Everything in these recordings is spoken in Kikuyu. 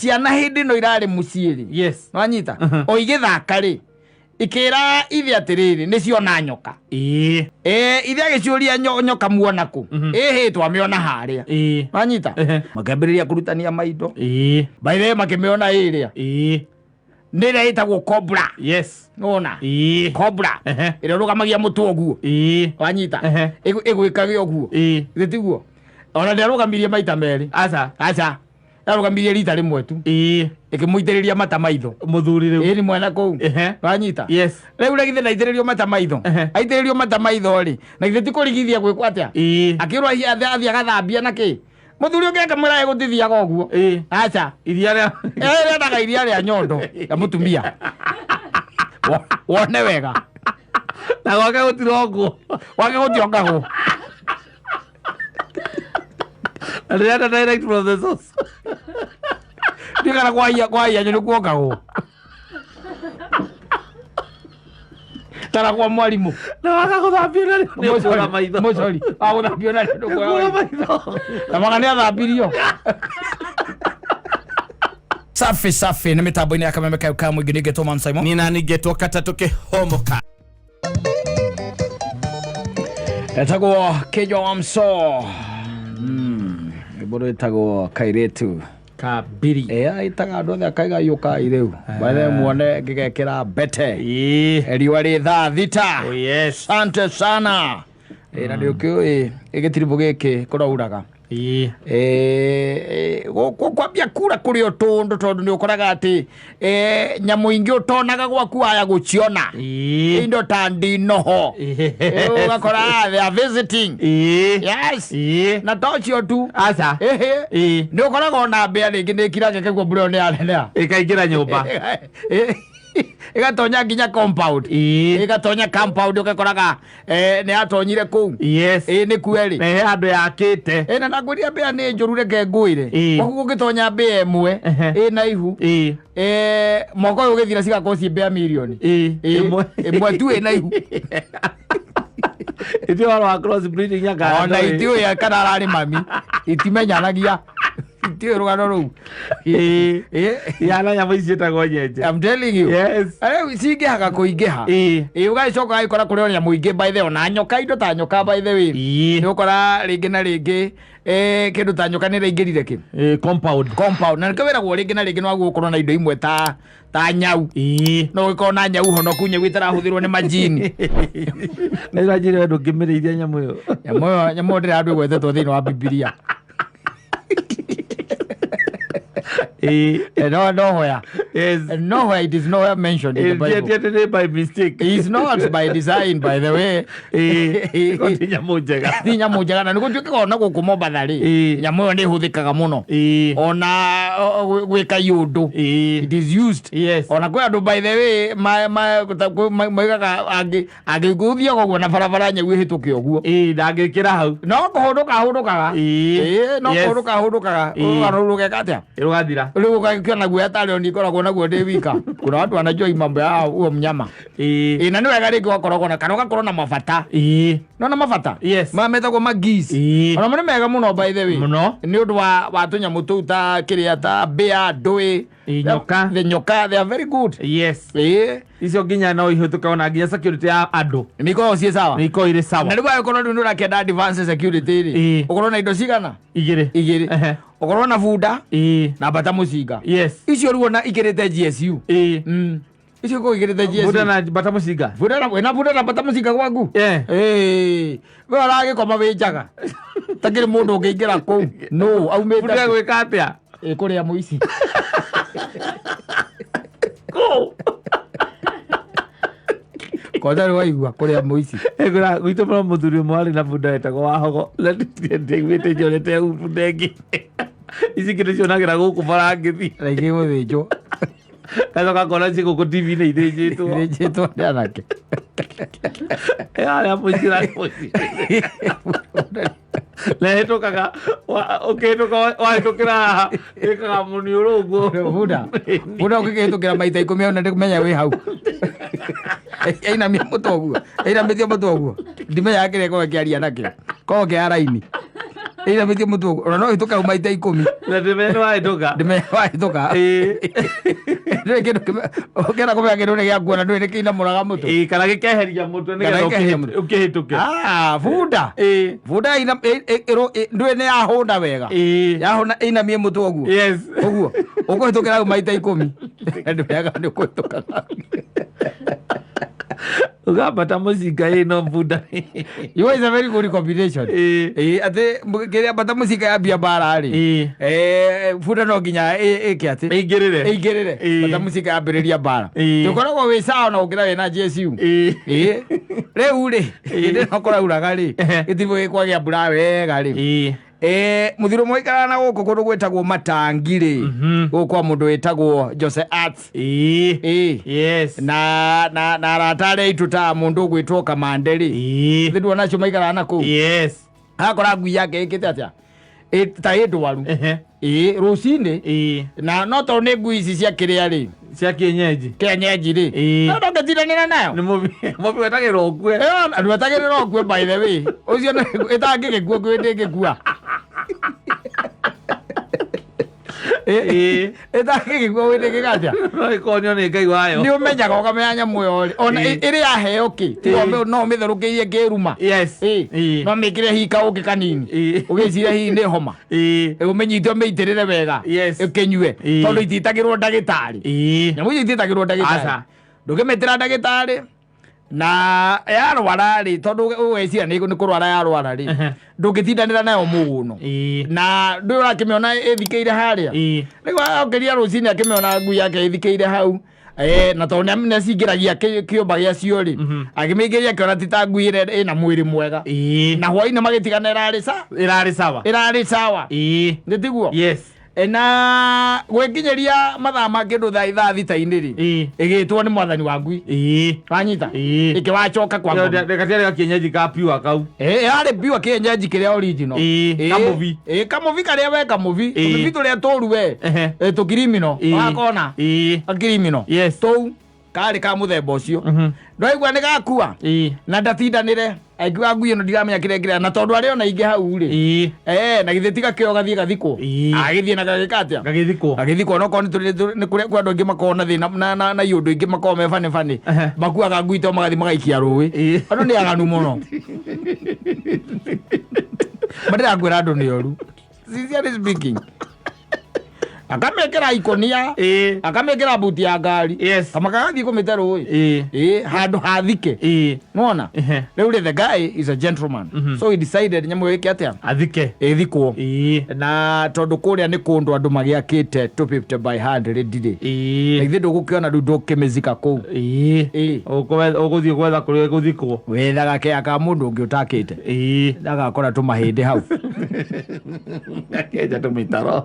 Ciana hĩndĩ ĩno irarĩ mũciĩ rĩ, nwanyita o igĩthaka rĩ, ikĩra ithe atĩrĩrĩ, nĩ ciona nyoka. Ĩ ithe agĩciũria, "Nyoka muona kũ?" "Ĩhĩ, twamĩona harĩa." Nwanyita makĩambĩrĩria kũrutania maindo. By the way, makĩmĩona ĩrĩa nĩ ĩrĩa ĩtagwo cobra. Nona cobra ĩrĩa ĩrũgamagia mũtwe ũguo. Wanyita? Ĩgwĩkage ũguo. Githĩ tiguo? Ona ndĩarũgamirie maita merĩ. Aca. Aca, yarũgamirie rita rĩmwe tu, ĩkĩmũitĩrĩria mata maitho. Mũthuri rĩu. Ĩĩ, nĩ mwena kũu. Wanyita? Yes. Rĩu rĩ, githĩ ndaitĩrĩrio mata maitho? Aitĩrĩrio mata maitho rĩ, na githĩ ti kũrigithia gwĩkwo atĩa? Akĩrwo athiĩ agathambia na kĩ. Mũthuri ũngĩ akamwĩra, "Gũtithiaga ũguo." Aca. Iria rĩa Rĩendaga iria rĩa nyondo ya mũtumia. Wone wega. Na gwake gũtirongwo. Wake gũtiongagwo. Na ndĩrenda direct from the source. Ndigana kwahia nĩ kuongagwo tara kwa mwarimũ. Na waga gũthambio narĩo nĩ ũkũra maitho. Mũcori wagũthambio narĩo Nĩ ũkũra maitho. Na maga nĩ athambirio. Safi safi, nĩ mĩtambo-inĩ ya kameme kayo ka mũingĩ, nĩngetwo Man Simon. Nina ningĩtwo katatũ kĩhomoka. Etagwo Kĩnjwa wa Mso. Rwĩmbo rwĩtagwo Kairĩtu. Kabiri. Ĩ ĩtaga andũ othe akaiga yũkai rĩu bathe muone ngĩgekĩra mbete. Riũa rĩ thaa 6. Oh yes. Asante sana. Ĩ, na nĩ ũkĩũĩ gĩtiribũ gĩkĩ kũrauraga. Gũkũ kwambia kura kũrĩ o tũndũ, tondũ nĩ ũkoraga atĩ nyamũ ingĩ ũtonaga gwaku waya gũciona, indo ta ndinoho. Ũgakora, ah, they are visiting. Yes. Na to ũcio tu. Aca. Ĩhĩ. Nĩ ũkoraga ona mbĩa rĩngĩ nĩ ĩkiraga ĩkaigua mbura ĩyo nĩ yaneneha. Ĩkaingĩra nyũmba. Ĩgatonya nginya compound. Ĩgatonya compound, ũgakoraga nĩ yatonyire kũu. Ĩ nĩ kweri. Na he handũ yakĩte. Ĩ na ndangwĩria mbĩa nĩ njũru, reke ngwĩre. Gwaku gũgĩtonya mbĩa ĩmwe ĩna ihu, mwaka ũyũ ũgĩthira cigakorwo ciĩ mbĩa mirioni. Ĩmwe. Ĩmwe tu ĩna ihu. Ĩtĩ ũhoro wa cross breeding anga. Ona itiũĩ kana ararĩ mami, itimenyanagia, itiũĩ rũgano rũu. Yana nyamũ ici ciĩtagwo nyenje. I'm telling you. Rĩu cingĩhaga kũingĩha. Ĩ ũgagĩcoka ũgagĩkora kũrĩ o nyamũ ingĩ, by the way, ona nyoka, indo ta nyoka, by the way. Nĩ ũkora rĩngĩ na rĩngĩ kĩndũ ta nyoka nĩ ĩraingĩrire kĩ Compound. Compound, na nĩkĩo wĩragwo rĩngĩ na rĩngĩ nĩ wagĩrĩirwo gũkorwo na indo imwe ta nyau. No ũgĩkorwo na nyau honoku, nyau ĩtarahũthĩrwo nĩ majini. Na ĩranjĩra we ndũngĩmĩrĩithia nyamũ ĩyo. Nyamũ ĩyo ndĩrĩ handũ ĩgwetetwo thĩinĩ wa Bibilia. No nowhere. Nowhere, it is nowhere mentioned in the Bible. Ĩĩ, nĩ by mistake. It is not by design, by the way. Ĩĩ, ti nyamũ njega. Ti nyamũ njega, na nĩ gũtuĩkaga ona gũkũ Mombatha rĩ, nyamũ ĩyo nĩ ĩhũthĩkaga mũno ona gwĩka iũndũ. It is used. Ona kwĩ andũ, by the way, moigaga angĩgũthiaga ũguo na barabara, nyau ĩhĩtũke ũguo, Ndangĩkĩra hau. No kũhũndũka hũndũkaga. Ĩĩ, no kũhũndũka hũndũkaga. Rũgano rũgeka atĩa? Rũgathira. Rĩu ũgakĩona guoya tarĩ oni ngoragwo naguo ndĩ wika. Kuna watu wanajua hii mambo ya huo mnyama. Ĩĩ, na nĩ wega rĩngĩ ũgakoragwo na kana ũgakorwo na mabata. Nona mabata? Yes. Ma metagwo magis. Ona mo nĩ mega mũno, by the way. Mũno. Nĩ ũndũ wa tũnyamũ tũu ta kĩrĩa, ta mbĩa, ndũĩ. Nyoka. The nyoka, they are very good. Icio nginya no ihĩtũke ona nginya security ya andũ. Nĩ ikoragwo ciĩ sawa. Nĩ ikoragwo irĩ sawa. Na rĩu agĩkorwo rĩu nĩ ũrakĩenda advance security rĩ, ũkorwo na indo cigana? Igĩrĩ. Igĩrĩ. Ũkorwo na bunda na mbata mũcinga. Icio rĩu ona ikĩrĩte GSU. Icio ikoragwo ikĩrĩte GSU. Bunda na mbata mũcinga. Bunda na wĩna bunda na mbata mũcinga gwaku. Ĩĩ. We ũragĩkoma wĩ njaga. Takĩrĩ mũndũ ũngĩingĩra kũu. No aumĩte. Bunda gwĩka atĩa? Ĩ kũrĩa mũici. Kũu. Kwanza nĩ waigua kũrĩa mũici. Ĩgũra gwitũ mũno mũthuri ũmwe warĩ na bunda wetagwo Wahogo. Na ndaiguĩte njonete bunda ĩngĩ. Ici ingĩ nĩcionagĩra gũkũ bara ngĩthiĩ. Na ingĩ gũthĩnjwo. Gacoka ngona ci gũkũ TV-inĩ ithĩnjĩtwo. Ithĩnjĩtwo nĩ anake. Arĩa mũici mũici. Na ĩhĩtũkaga ũkĩhĩtũka wahĩtũkĩra haha ĩkaga mũniũrũ ũguo. Bunda ũngĩkĩhĩtũkĩra maita 10 ona ndĩkũmenya wĩ hau. Ainamia mũtwe ũguo. Ainamĩtie mũtwe ũguo. Ndimenyaga kĩrĩa ĩkoragwo ĩkĩaria nakĩo. Koragwo kĩa raini. Ĩinamĩtie mũtwe ũguo ona no ĩhĩtũke hau maita 10. Na ndĩmenye nĩ wahĩtũka. Ndĩmenye wahĩtũka. Ndũĩ kĩndũ ũkĩenda kũmenya kĩndũ nĩ gĩakuona ndũĩ nĩ kĩinamũraga mũtwe. Ĩĩ, kana gĩkeheria mũtwe Kana nĩgetha gĩkeheria mũtwe. ũkĩhĩtũke. Ah, bunda. Ĩĩ. Bunda ndũĩ nĩ yahũnda wega. Ĩĩ. Yahũna ĩinamie mũtwe ũguo. Yes. Ũguo. Ũkũhĩtũkĩra hau maita 10. Ndũmenyaga nĩ ũkũhĩtũka. Ũgambata mũcinga ĩ no bunda. You is a very good combination. Ĩĩ. Ĩĩ, atĩ kĩrĩa mbata mũcinga yambia mbara rĩ. Ĩĩ. Bunda no nginya ĩke atĩ. Ĩingĩrĩre. Ĩingĩrĩre. Ĩĩ. Mbata mũcinga yambĩrĩria mbara. Ĩĩ. Tũkoragwo wĩ sawa na gũkĩra wĩna GSU. Ĩĩ. Ĩĩ. Rĩu rĩ, hĩndĩ ĩno kũrauraga rĩ, gĩtirĩ gĩkwagĩa mbura wega rĩ. Ĩĩ. Mũthiro ũmwe ũikaraga na gũkũ kũndũ gwĩtagwo Matangi rĩ, gũkũ kwa mũndũ wĩtagwo Jose Arts. Ĩĩ. Ĩĩ. Yes. Na arata arĩa aitũ ta mũndũ ũgwĩtwo Kamande rĩ. Ĩĩ. Thĩ nduona acio maikaraga na kũu. Yes. Akora ngui yake ĩkĩte atĩa? Ta ĩ ndwaru. Ehe. Ĩĩ, rũcinĩ. Ĩĩ. Na no tondũ nĩ ngui ici cia kĩrĩa rĩ. Cia kienyeji. Kienyeji rĩ. Ĩĩ. No ndũngĩtindanĩra nayo. Nĩ mũbi wetagĩrĩra ũkue. Ndwetagĩrĩra ũkue by the way. Ũcio ĩtangĩgĩkua ngui ndĩngĩkua. Ĩĩ. Ĩtangĩgĩkua ngui ndĩngĩka atĩa? No ĩkonio nĩ Ngai wayo. Nĩ ũmenyaga ũkamenya nyamũ ĩyo rĩ. Ona Ĩĩ. ĩrĩ yaheo kĩ? Tiga no ũmĩtherũkĩirie kĩruma. Yes. Ĩĩ. Ĩĩ. No mĩkĩre hihi kaũkĩ kanini. Ĩĩ. Ũgĩciria hihi nĩ homa. Ĩĩ. Ũmĩnyite ũmĩitĩrĩre wega. Yes. Ĩkĩnyue. Ĩĩ. Tondũ itiĩtagĩrwo ndagĩtarĩ. Ĩĩ. Nyamũ icio itiĩtagĩrwo ndagĩtarĩ. Aca. Ndũngĩmĩtĩra ndagĩtarĩ. Na yarwara rĩ, tondũ ũgeciria nĩ kũrwara yarwara rĩ, ndũngĩtindanĩra nayo mũno. Ĩĩ. Na ndũĩ ũrakĩmĩona ĩthikĩire harĩa. Ĩĩ. Rĩu okĩria rũcinĩ akĩmĩona ngui yake ĩthikĩire hau. Na tondũ nĩacingĩragia kĩũmba gĩacio rĩ, akĩmĩingĩria akĩona ti ta ngui ĩrĩa ĩna mwĩrĩ mwega. Ĩĩ. Na hwainĩ magĩtigana ĩrarĩ Ĩrarĩ sawa. Ĩrarĩ sawa. Ĩĩ. Nĩ tiguo? Yes. Na gwĩkinyĩria mathaa ma kĩndũ thaa thita-inĩ rĩ, Ĩĩ. ĩgĩtwo nĩ mwathani wa ngui. Ĩĩ. Wanyita? Ĩĩ. Ĩkĩwacoka kwa ng'ombe. Gatiarĩ gakienyeji ka pure kau. Ĩĩ, yarĩ pure kĩenyeji kĩrĩa original. Ĩĩ, Ĩĩ. kamũbi. Ĩĩ, kamũbi karĩa we kamũbi. Ĩĩ. Tũmĩbi tũrĩa tũru we. Ehe. Ĩ, tũkirimino. Ĩĩ. Wakona? Ĩĩ. Gakirimino. Yes. Tũu karĩ ka mũthemba ũcio. Ndwaigua nĩ gakua? Ĩĩ. Na ndatindanĩre. Aingiuga ngui ĩno ndiramenya kĩrĩa kĩrĩa na tondũ arĩ ona ingĩ hau rĩ. Ĩĩ. Na githĩ tiga kĩo gathiĩ gathikwo. Ĩĩ. Agĩthiĩ na gagĩka atĩa? Gagĩthikwo. Gagĩthikwo no korwo nĩ kũrĩa kwa andũ aingĩ makoragwo na thĩna na iũndũ ingĩ makoragwo me bani bani. Ehe. Makuaga ngui to magathiĩ magaikia rũĩ. Ĩĩ. Andũ nĩ aganu mũno. Mandĩrakwĩra andũ nĩ oru. Sincerely speaking. Akamĩkĩra ikũnia. Ĩĩ. Akamĩkĩra buti ya ngari. Yes. Kama kagathiĩ kũmĩte rũĩ. Ĩĩ. Ĩĩ, handũ hathike. Ĩĩ. Nĩwona? Ehe. Rĩu rĩ, the guy is a gentleman. So he decided nyamũ ĩyo ĩke atĩa? Athike. Ĩthikwo. Ĩĩ. Na tondũ kũrĩa nĩ kũndũ andũ magĩakĩte 250 by 100 rĩ. Ĩĩ. Na ithuĩ ndũgũkĩona rĩu ndũkĩmĩzika kũu. Ĩĩ. Ĩĩ. Ũgũthiĩ gwetha kũrĩa ĩgũthikwo. Wethaga kea ka mũndũ ũngĩ ũtakĩte. Ĩĩ. Agakora tũmahĩndĩ hau. Akenja tũmĩtaro.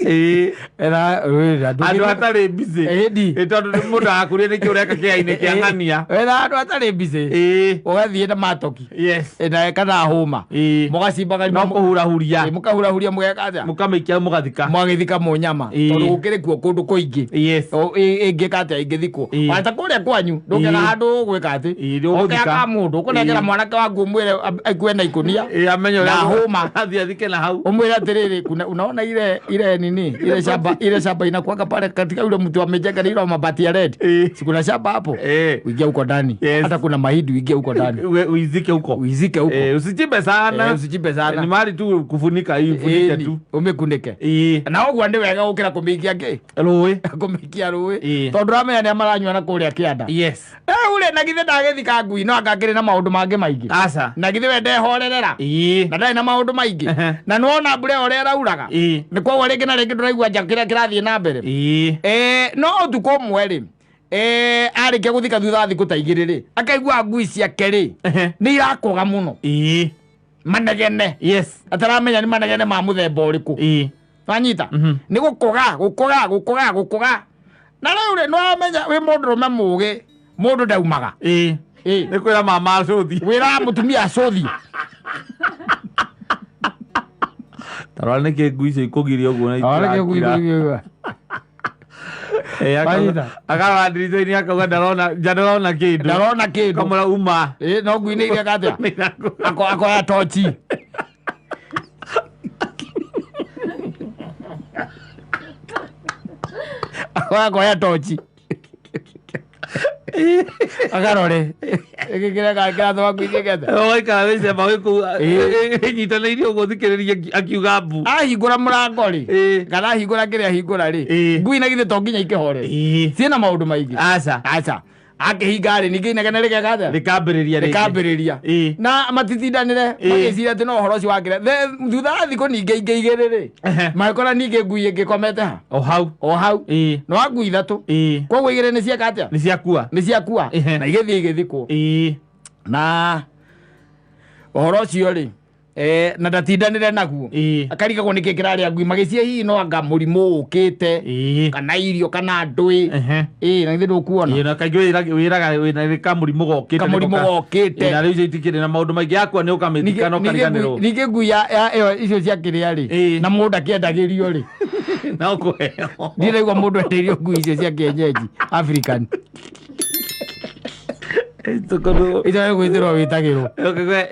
Ĩĩ. Andũ hatarĩ busy. Ĩĩ. Ĩ, tondũ nĩ mũndũ akũria nĩkĩ ũreka kĩainĩ kĩa ng'ania. Wethaga andũ hatarĩ busy. Ĩĩ. Ũgathiĩ na matoki. Yes. Na kana hũma. Ĩĩ. Mũgacimba No kũhurahuria. Mũkahurahuria mũgeka atĩa? Mũkamĩikia mũgathika. Mwagĩthika mũnyama. Ĩĩ. Tondũ gũkĩrĩ kuo kũndũ kũingĩ. Yes. Ĩngĩka atĩa ĩngĩthikwo. Ĩĩ. Ona ta kũrĩa kwanyu ndũngĩaga Ĩĩ. handũ ũgwĩka atĩ. Ĩĩ, nĩ ũgũthika. Ũkĩaga ka mũndũ ũkũnengera Ĩĩ. mwanake waku ũmwĩre aikue na ikũnia. Ĩĩ, amenye ũrĩa Na hũma. Athiĩ athike na hau. Umwĩre atĩrĩrĩ, kuna unaona ile nini ile shamba inakuanga pale katika yule mtu amejenga ile mabati ya red. Ĩĩ. Si kuna shamba hapo? Ĩĩ. Uingie huko ndani. Yes. Hata kuna mahindi uingie huko ndani. Uizike huko. Uizike huko. Usichimbe sana. Usichimbe sana. Ni mahali tu kufunika hii, ufunike Ĩni, tu. ũmĩkunĩke. Ĩĩ. Na ũguo nĩ wega gũkĩra kũmĩikia kĩ? Rũĩ. Kũmĩikia rũĩ. Ĩĩ. Tondũ ũramenya nĩ maranyua na kũrĩa kĩanda. Yes. Rĩu rĩ, na githĩ ndagĩthika ngui no anga akĩrĩ na maũndũ mangĩ maingĩ. Aca. Na githĩ we ndehorerera. Ĩĩ. Na ndarĩ na maũndũ maingĩ. Ehe. Na nĩwona mbura ĩyo ũrĩa ĩrauraga. Ĩĩ. Nĩ koguo rĩngĩ na rĩngĩ ndũraigua nja kĩrĩa kĩrathiĩ na mbere. Ĩĩ. No ũtukũ ũmwe rĩ, arĩkia gũthika thutha wa thikũ ta igĩrĩ rĩ, akaigua ngui ciake rĩ, Ehe. nĩ irakũga mũno. Ĩĩ. Manegene. Yes. Ataramenya nĩ manegene ma mũthemba ũrĩkũ. Ĩĩ. Wanyita? Mhm. Nĩ gũkũga, gũkũga, gũkũga, gũkũga. Na rĩu rĩ, nĩwamenya wĩ mũndũrũme mũgĩ, mũndũ ndaumaga. Ĩĩ. Ĩĩ. Nĩ kwĩra mama acũthi. Wĩraga mũtumia acũthi. Tarora nĩkĩ ngui icio ikũgiria ũguo na itirakira. Mahinda. Akarora ndirica-inĩ akauga ndarona nja, ndarona kĩndũ. Ndarona kĩndũ. Kamũra uma. Ĩ, no ngui nĩ ireka atĩa? Nĩ irakũga. Akoya tochi. Akoya tochi akarore gĩkĩ kĩreka kĩrathoma ngui ciĩkete. Ũgaikara wĩcemba wĩ kũu ĩnyitanĩirie ũguo thikĩrĩrie akiuga mbu. Ahingũra mũrango rĩ, kana ahingũra kĩrĩa ahingũra rĩ, ngui na githĩ to nginya ikĩhorere? Ciĩna maũndũ maingĩ. Aca. Aca, akĩhinga rĩ, ningĩ inegene rĩgeka atĩa? Rĩkambĩrĩria rĩngĩ. Rĩkambĩrĩria. Na matitindanĩre, magĩciria atĩ no ũhoro ũcio wakĩre. Thutha wa thikũ ningĩ ingĩ igĩrĩ rĩ, magĩkora ningĩ ngui ĩngĩ ĩkomete ha? O hau. O hau. No wa ngui ithatũ. Koguo igĩrĩ nĩ cieka atĩa? Nĩ ciakua. Nĩ ciakua. Na igĩthiĩ igĩthikwo. Na ũhoro ũcio rĩ, na ndatindanĩre naguo. Akarigagwo nĩkĩ kĩrarĩa ngui, magĩcia hihi no anga mũrimũ ũkĩte, kana irio kana ndũĩ. Ĩ, na githĩ ndũkuona? Ĩĩ, na kaingĩ wĩraga wĩna kamũrimũ gokĩte. Kamũrimũ gokĩte. Na rĩu icio itikĩrĩ na maũndũ maingĩ, yakua nĩ ũkamĩthika na ũkariganĩrwo. Ningĩ ngui ya ĩyo icio cia kĩrĩa rĩ, na mũndũ akĩendagĩrio rĩ, Na ũkũheo. ndiraigua mũndũ endeirio ngui icio cia kienyeji African. Tũkorwo- Icio nĩ gwĩtĩrwo wĩtagĩrwo.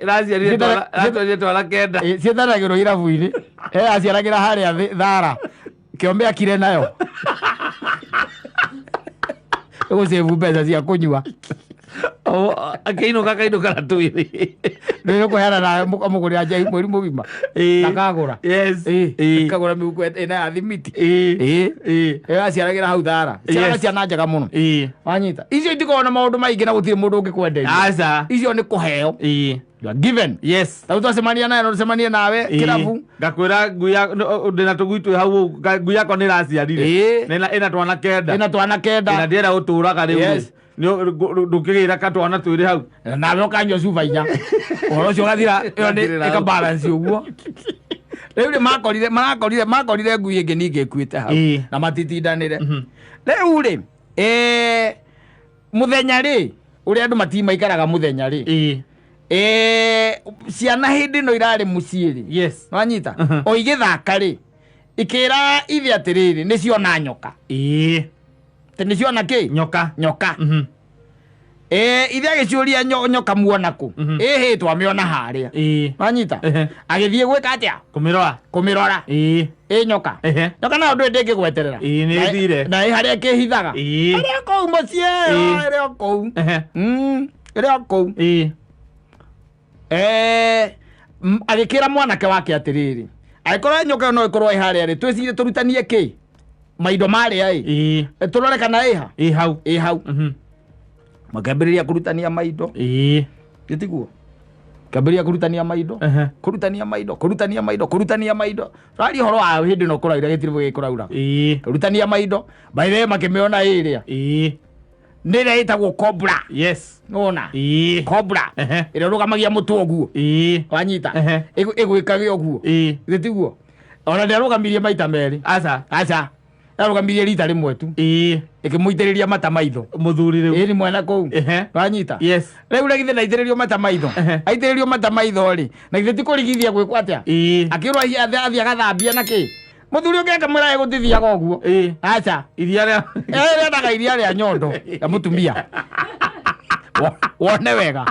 Ĩraciarire twana 9. Ĩ, ciĩtanagĩrwo irabu-inĩ. E aciaragĩra harĩa thara kĩombe akire nayo gũcĩbu mbeca cia kũnyua. Akĩinũka akainũka na twĩrĩ. Nĩ kũheana na mũgũrĩra njahi mweri mũgima. Akagũra. Akagũra mĩhuko ĩna ya thimiti. Ĩyo aciaragĩra hau thara. Ciaraga ciana njega mũno. Wanyita, icio itikoragwo na maũndũ maingĩ na gũtirĩ mũndũ ũngĩkwenderia. Aca. Icio nĩ kũheo. You are given. Tarĩu twacemania nawe, no tũcemanie nawe kĩrabu. Ngakwĩra ngui ndĩna tũgui twĩ hau ũguo, ngui yakwa nĩ ĩraciarire. Na ĩna twana 9. Ĩna twana Na 9. ndĩrenda gũtũraga rĩu. Ndũkĩgĩra ka twana twĩrĩ hau. Nawe ũkanyua cuba inya, ũhoro ũcio ũgathira. Ĩyo nĩ Ũgathirĩra hau. ĩkabalance ũguo. Rĩu rĩ, makorire marakorire makorire ngui ĩngĩ ningĩ ĩkuĩte hau. Na matitindanĩre. Rĩu rĩ, mũthenya rĩ, ũrĩa andũ matimaikaraga mũthenya rĩ, ciana hĩndĩ ĩno irarĩ mũciĩ rĩ, wanyita, o igĩthaka rĩ, ikĩra ithe atĩrĩrĩ, nĩ ciona nyoka. Atĩ nĩ ciona kĩ? Nyoka. Nyoka. Ithe agĩciũria, "Nyoka muona kũ?" "Ĩhĩ, twamĩona harĩa." Wanyita? Agĩthiĩ gwĩka atĩa? Kũmĩrora. Kũmĩrora. Ĩ nyoka. Nyoka nayo ndũĩ ndĩngĩgweterera. Ĩĩ, nĩ ĩthire. Na ĩ harĩa ĩkĩhithaga. Ĩrĩ o kũu mũciĩ. Ĩrĩ o kũu. Ĩrĩ o kũu. Agĩkĩra mwanake wake atĩrĩrĩ, angĩkorwo nyoka ĩyo no ĩkorwo ĩ harĩa rĩ, twĩcirie tũrutanie kĩ maindo marĩa ĩ, tũrore kana ĩha. Ĩ hau. Ĩ hau. Makĩambĩrĩria kũrutania maindo. Gĩtiguo kĩambĩrĩria kũrutania maindo, kũrutania maindo, kũrutania maindo, kũrutania maindo. Tũraria ũhoro wa hĩndĩ ĩno kũraura, gĩtirĩ gĩkũraura. Kũrutania maindo, by the way, makĩmĩona ĩrĩa nĩ ĩrĩa ĩtagwo cobra. Nona cobra ĩrĩa ĩrũgamagia mũtwe ũguo. Wanyita? Ĩgwĩkage ũguo. Gĩtiguo ona ndĩarũgamirie maita merĩ. Aca. Aca, yarũgamirie rita rĩmwe tu. Ĩkĩmũitĩrĩria mata maitho. Mũthuri rĩu. Ĩĩ, nĩ mwena kũu. Wanyita? Yes. Rĩu rĩ, githĩ ndaitĩrĩrio mata maitho? Aitĩrĩrio mata maitho rĩ, na githĩ ti kũrigithia gwĩkwo atĩa? Akĩrwo athiĩ agathambia na kĩ. Mũthuri ũngĩ akamwĩra gũtithiaga ũguo. Aca. Iria rĩa Rĩendaga iria rĩa nyondo ya mũtumia. Wone wega.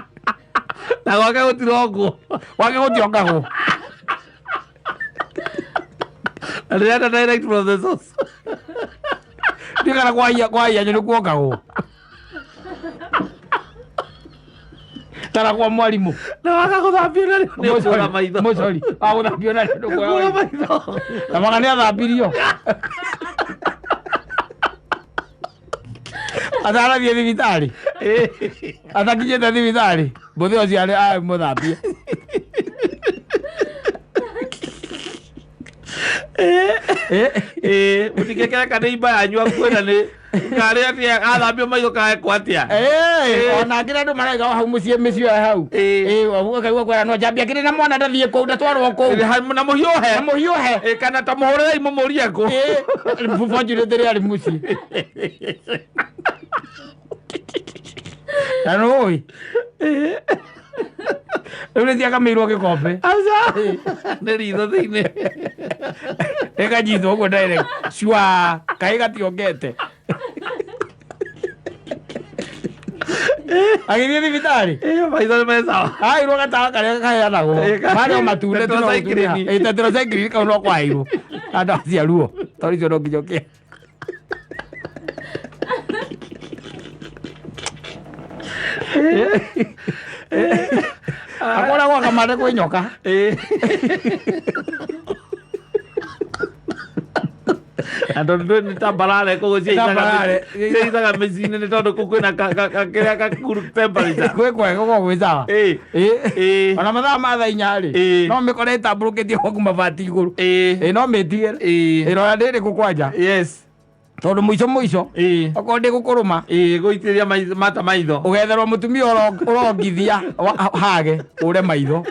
Na gwake gũtirongwo. Wake gũtiongagwo. Na ndĩrenda direct from the source. Ndigana kwahia nĩ kuongagwo tara kwa mwarimũ. Na waga gũthambio narĩo nĩ ũkũra maitho. Mũcori wagũthambio narĩo ndũkuoya Ũkũra maitho. maitho. Na maka nĩ athambirio atarathiĩ thibitarĩ, atakinyĩte thibitarĩ, mũthĩ ũcio arĩ amũthambie. Mũtingĩkĩreka nĩ imba yanyu akuĩ na nĩ karĩ atĩa athambio maitho kaekwo atĩa? Ona angĩ andũ maraiga o hau mũciĩ, mĩciĩ ya hau. Ũkaigua kwĩra no njambia kĩrĩ na mwana ndathiĩ kũu, ndatwarwo kũu. Na mũhiũhe. Na mũhiũhe. Kana ta mũhũrĩrei mũmũrie kũ. Fortunately arĩ mũciĩ na nũĩ rĩu nĩ ciakamĩirwo gĩkombe. Aca, nĩ ritho thĩinĩ. Ĩkanyitwo ũguo direct cua kaĩ gationgete. Agĩthiĩ thibitarĩ. Ĩyo maitho nĩ me sawa. Aheirwo gatawa karĩa kaheanagwo. Ĩ, Marĩ o matune tu no tetracycline. gũtunĩha. Ĩ, tetracycline kau no kwaheirwo. Na ndawa cia ruo. Tondũ icio no nginya ũkĩhe. Akoragwo akamande kwĩ nyoka. Ĩ. Na tondũ ndũĩ nĩ tambarare koguo Tambarare. ciaicaga mĩciĩ-inĩ nĩ tondũ kũu kwĩna kĩrĩa ka cool temperature. Gwĩ kwega gũkoragwo gwĩ sawa. Ĩ. Ĩ. Ĩ. Ona mathaa ma thaa inya rĩ, Ĩ. no mĩkore ĩtambũrũkĩtie gwaku mabati igũrũ. Ĩ. Ĩ, no mĩtigĩre. Ĩ. Ĩrora ndĩrĩ kũ kwanja. Yes. Tondũ mũico mũico, Ĩ. okorwo ndĩgũkũrũma, Ĩ, gũitĩrĩria mata maitho. ũgetherwo mũtumia ũrongithia hage ũre maitho.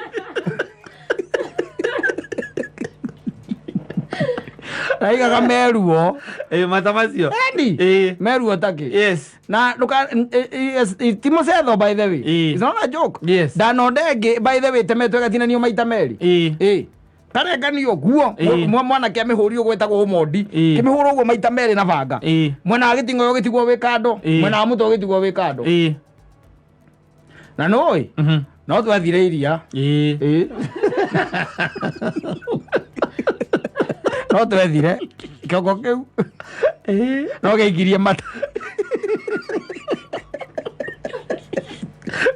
Raigaga meruo. Ĩ, mata macio. Eni. Ĩ. Meruo takĩ. Yes. Na nduka ti mũcetho by the way. Ĩ. It's not a joke. Yes. Ndanonda ĩngĩ by the way ĩtemetwo ĩgatinanio maita merĩ. Ĩ. Ĩ. Karenganio guo Ĩ. mwanake amĩhũri ũguo wĩtagwo ũmondi. Ĩ. Kĩmĩhũrwo ũguo maita merĩ na banga. Ĩ. Mwena wa gĩting'oe ũgĩtigwo wĩ kando, Ĩ. mwena wa mũtwe ũgĩtigwo wĩ kando. Ĩ. Na nũĩ Mhm. no twathire iria. Ĩ. Ĩ. No twethire kĩongo kĩu Ĩ. no gĩaikirie mata.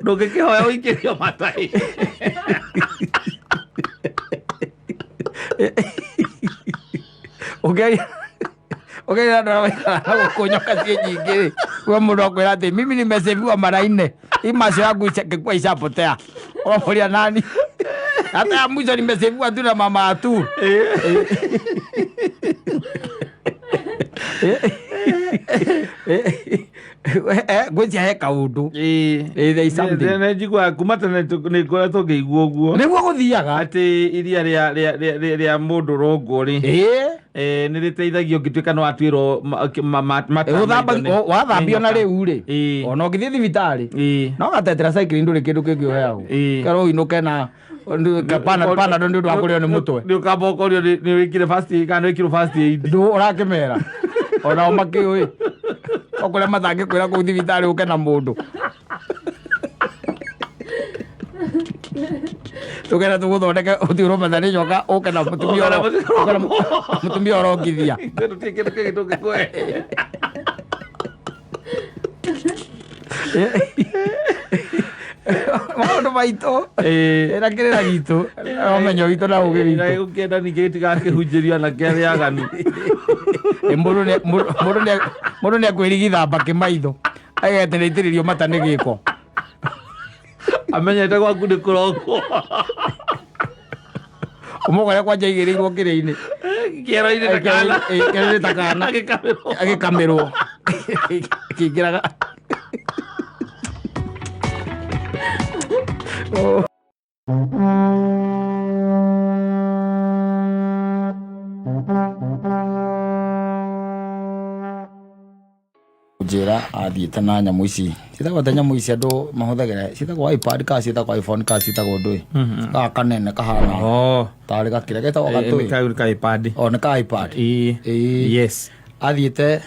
Ndũngĩkĩhoya ũikĩrio mata ĩ. Ũngĩaria ũngĩaria andũ arĩa maikaraga gũkũ nyoka ciĩ nyingĩ rĩ, we mũndũ akwĩra atĩ mimi nimeseviwa mara nne, hii macho yangu ingekuwa ishapotea. Ũramũria nani? Hata ya mwisho nimeseviwa tu na mama tu. Ngwĩciria he kaũndũ. Ĩ. Ĩ, there is something. Nĩ njiguaga kuma tene nĩ ngoretwo ngĩigua ũguo. Nĩguo gũthiaga. Atĩ iria rĩa mũndũ rũngũ rĩ. Ĩ. Nĩ rĩteithagia ũngĩtuĩka nĩ watuĩrwo mata maitho Wathambio nĩ na nyoka. rĩu rĩ, Ĩ. ona ũngĩthiĩ thibitarĩ, Ĩ. no gatetera cycling ndũrĩ kĩndũ kĩngĩ ũheagwo. Ĩ. Kerwo ũinũke na Panadol nĩ ũndũ wa kũrĩo nĩ mũtwe. Nĩ ũkamba ũkorio nĩ wĩkire first aid kana nĩ wĩkirwo first aid. Ndũ ũrakĩmera onao makĩũĩ o kũrĩa matangĩkwĩra kũu thibitarĩ ũke na mũndũ tũgera tũgũthondeke ũthiĩ ũrũmetha nĩ nyoka ũke na mũtumia Ũke na ũke na mũtumia ũrongithia. Tũtirĩ kĩndũ kĩngĩ tũngĩkũhe. Maũndũ maitũ Ĩ. na kĩrĩra gitũ na ũmenyo witũ na ũgĩ Na witũ. gũkĩenda ningĩ gĩtigakĩhunjĩrio anake arĩa aganu. Ĩ, mũndũ nĩ akwĩrigithamba kĩmaitho agete nĩ itĩrĩrio mata nĩ gĩko. Amenyete gwaku nĩ kũrongwo. Ũmũkore kwanja igĩrĩirwo kĩrĩa-inĩ. Kĩero-inĩ ta kana. Ĩ, kĩero-inĩ ta kana. Agĩkamĩrwo. Agĩkamĩrwo. Kĩingĩraga. Oh. Njĩra athiĩte na nyamũ ici ciĩtagwo atĩa nyamũ ici andũ mahũthagĩra ciĩtagwo iPad kana ciĩtagwo iPhone kana ciĩtagwo ndũĩ gaka kanene kahana Oh. tarĩ gakĩrĩa getagwo gatũĩ Nĩ ka iPad. o nĩ ka iPad. Ĩ. Ĩ. Yes. Athiĩte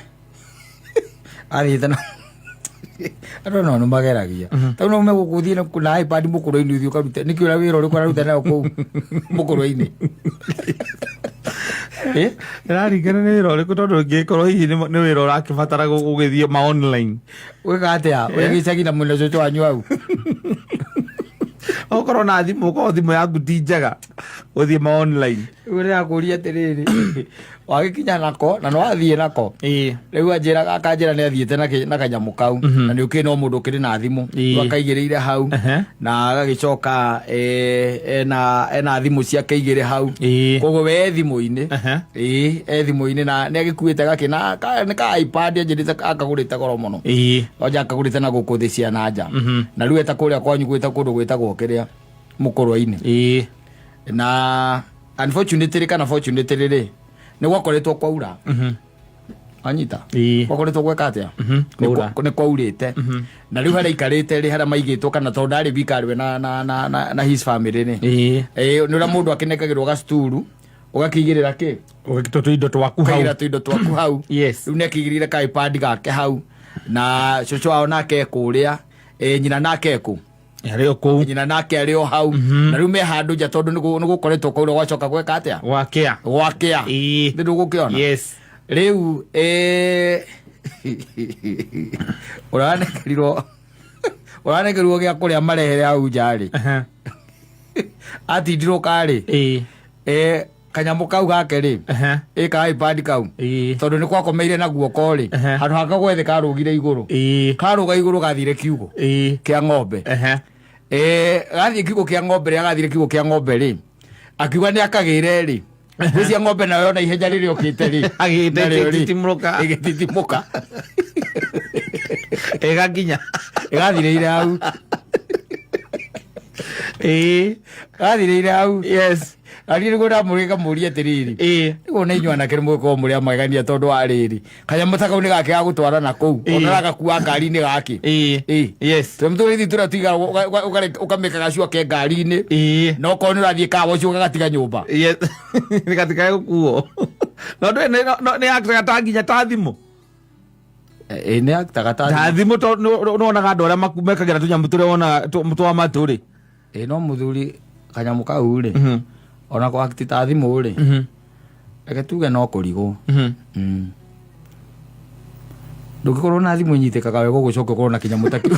na andũ nao nĩ mageragia tondũ no megũkũ ũthiĩ na iPad mũkũrũ-inĩ ũthiĩ ũkarute nĩkĩ ũrĩa wĩra ũrĩkũ ũraruta nayo kũu mũkũrũ-inĩ? Ĩ? Ĩraringana nĩ wĩra ũrĩkũ tondũ ũngĩkorwo hihi nĩ wĩra ũrakĩbatara gũgĩthiĩ ma online. Wĩka atĩa wĩ gĩcagi na mwĩna cũcũ wanyu hau? Okorwo na thimũ, okorwo thimũ yaku ti njega ũthiĩ ma online. Rĩu ndĩrakũria atĩrĩrĩ, wagĩkinya nako na nĩwathiĩ nako. Ĩ. Rĩu anjĩra akanjĩra nĩ athiĩte na kanyamũ kau na nĩ ũkĩrĩ no mũndũ ũkĩrĩ na thimũ. Ĩ. Rĩu akaigĩrĩire hau na agagĩcoka ena thimũ ciake igĩrĩ hau. Ĩ. Koguo we e thimũ-inĩ. Ĩ, e thimũ-inĩ na nĩ agĩkuĩte gakĩ na nĩ ka iPad anjĩrĩte akagũrĩte goro mũno. Ĩ. Onja akagũrĩte na gũkũ thĩ cia na nja. Na rĩu eta kũrĩa kwanyu gwĩta kũndũ gwĩtagwo kĩrĩa mũkũrwe-inĩ. Ĩ. Na unfortunately kana fortunately rĩ, nĩ gwakoretwo kwaura. Anyita. Ĩ. Gwakoretwo gweka atĩa? Nĩ Kwaura. nĩ kwaurĩte. Na rĩu harĩa aikarĩte rĩ, harĩa maigĩtwo kana tondũ ndarĩ wika arĩ we na his family rĩ. Ĩ. Ĩ, nĩ ũrĩa mũndũ akĩnengagĩrwo gacuturu ũgakĩigĩrĩra kĩ? Ũgekĩtwo tũindo twaku hau. Ũkaigĩrĩra tũindo twaku hau. Yes. Rĩu nĩ akĩigĩrĩire ka iPad gake hau na cũcũ wao nake e kũrĩa. Nyina nake ekũ? Arĩ o kũu. Nyina nake arĩ o hau. Na rĩu me handũ nja tondũ nĩ gũkoretwo kwaura, gwacoka gweka atĩa? Gwakĩa. Gwakĩa. Nĩ ndũgũkĩona? Yes. Rĩu ũranekerirwo gĩa kũrĩa marehere hau nja rĩ, atindirwo karĩ kanyamũ kau gake rĩ, ĩ ka iPad kau, tondũ nĩ gwakomeire na guoko rĩ, handũ haka gwethe karũgire igũrũ. Karũga igũrũ, gathire kiugũ kĩa ng'ombe. Gathiĩ kiugũ kĩa ng'ombe rĩ, agathire kiugũ kĩa ng'ombe rĩ, akiuga nĩ akagĩre rĩ, gwĩcia ng'ombe nayo na ihenya rĩrĩa ũkĩte rĩ, Agĩte narĩo rĩ, ĩgĩtitimũka. Ĩgĩtitimũka. Ĩgakinya. Ĩgathirĩire hau. Gathirĩire hau. Na niĩ nĩguo ndamũrĩka mũrie atĩrĩrĩ, nĩguo nĩ inyuĩ anake nĩ mũgĩkorwo mũrĩ a magegania, tondũ wa rĩrĩ, kanyamũ ta kau nĩ gake ga gũtwara na kũu, ona gakua ngari-inĩ gake. Tũrĩa tũrĩa tũigaga ũkamĩka gacua ke ngari-inĩ, na okorwo nĩ ũrathiĩ kawa ũcio ũgagatiga nyũmba. Yes, gatikae gũkuo. No ndũĩ nĩ yakĩraga ta nginya ta thimũ. Ĩ, nĩ akitaga ta Ta thimũ, tondũ nĩwonaga andũ arĩa mekagĩra tũnyamũ tũrĩa wonaga twa matũ rĩ. Ĩ, no mũthuri, kanyamũ kau rĩ, ona kwakti ta thimũ rĩ, reke tuge no kũrigwo. Ndũngĩkorwo na thimũ inyitĩkaga wega ũgũcoka ũkorwo na kĩnyamũ ta kĩu.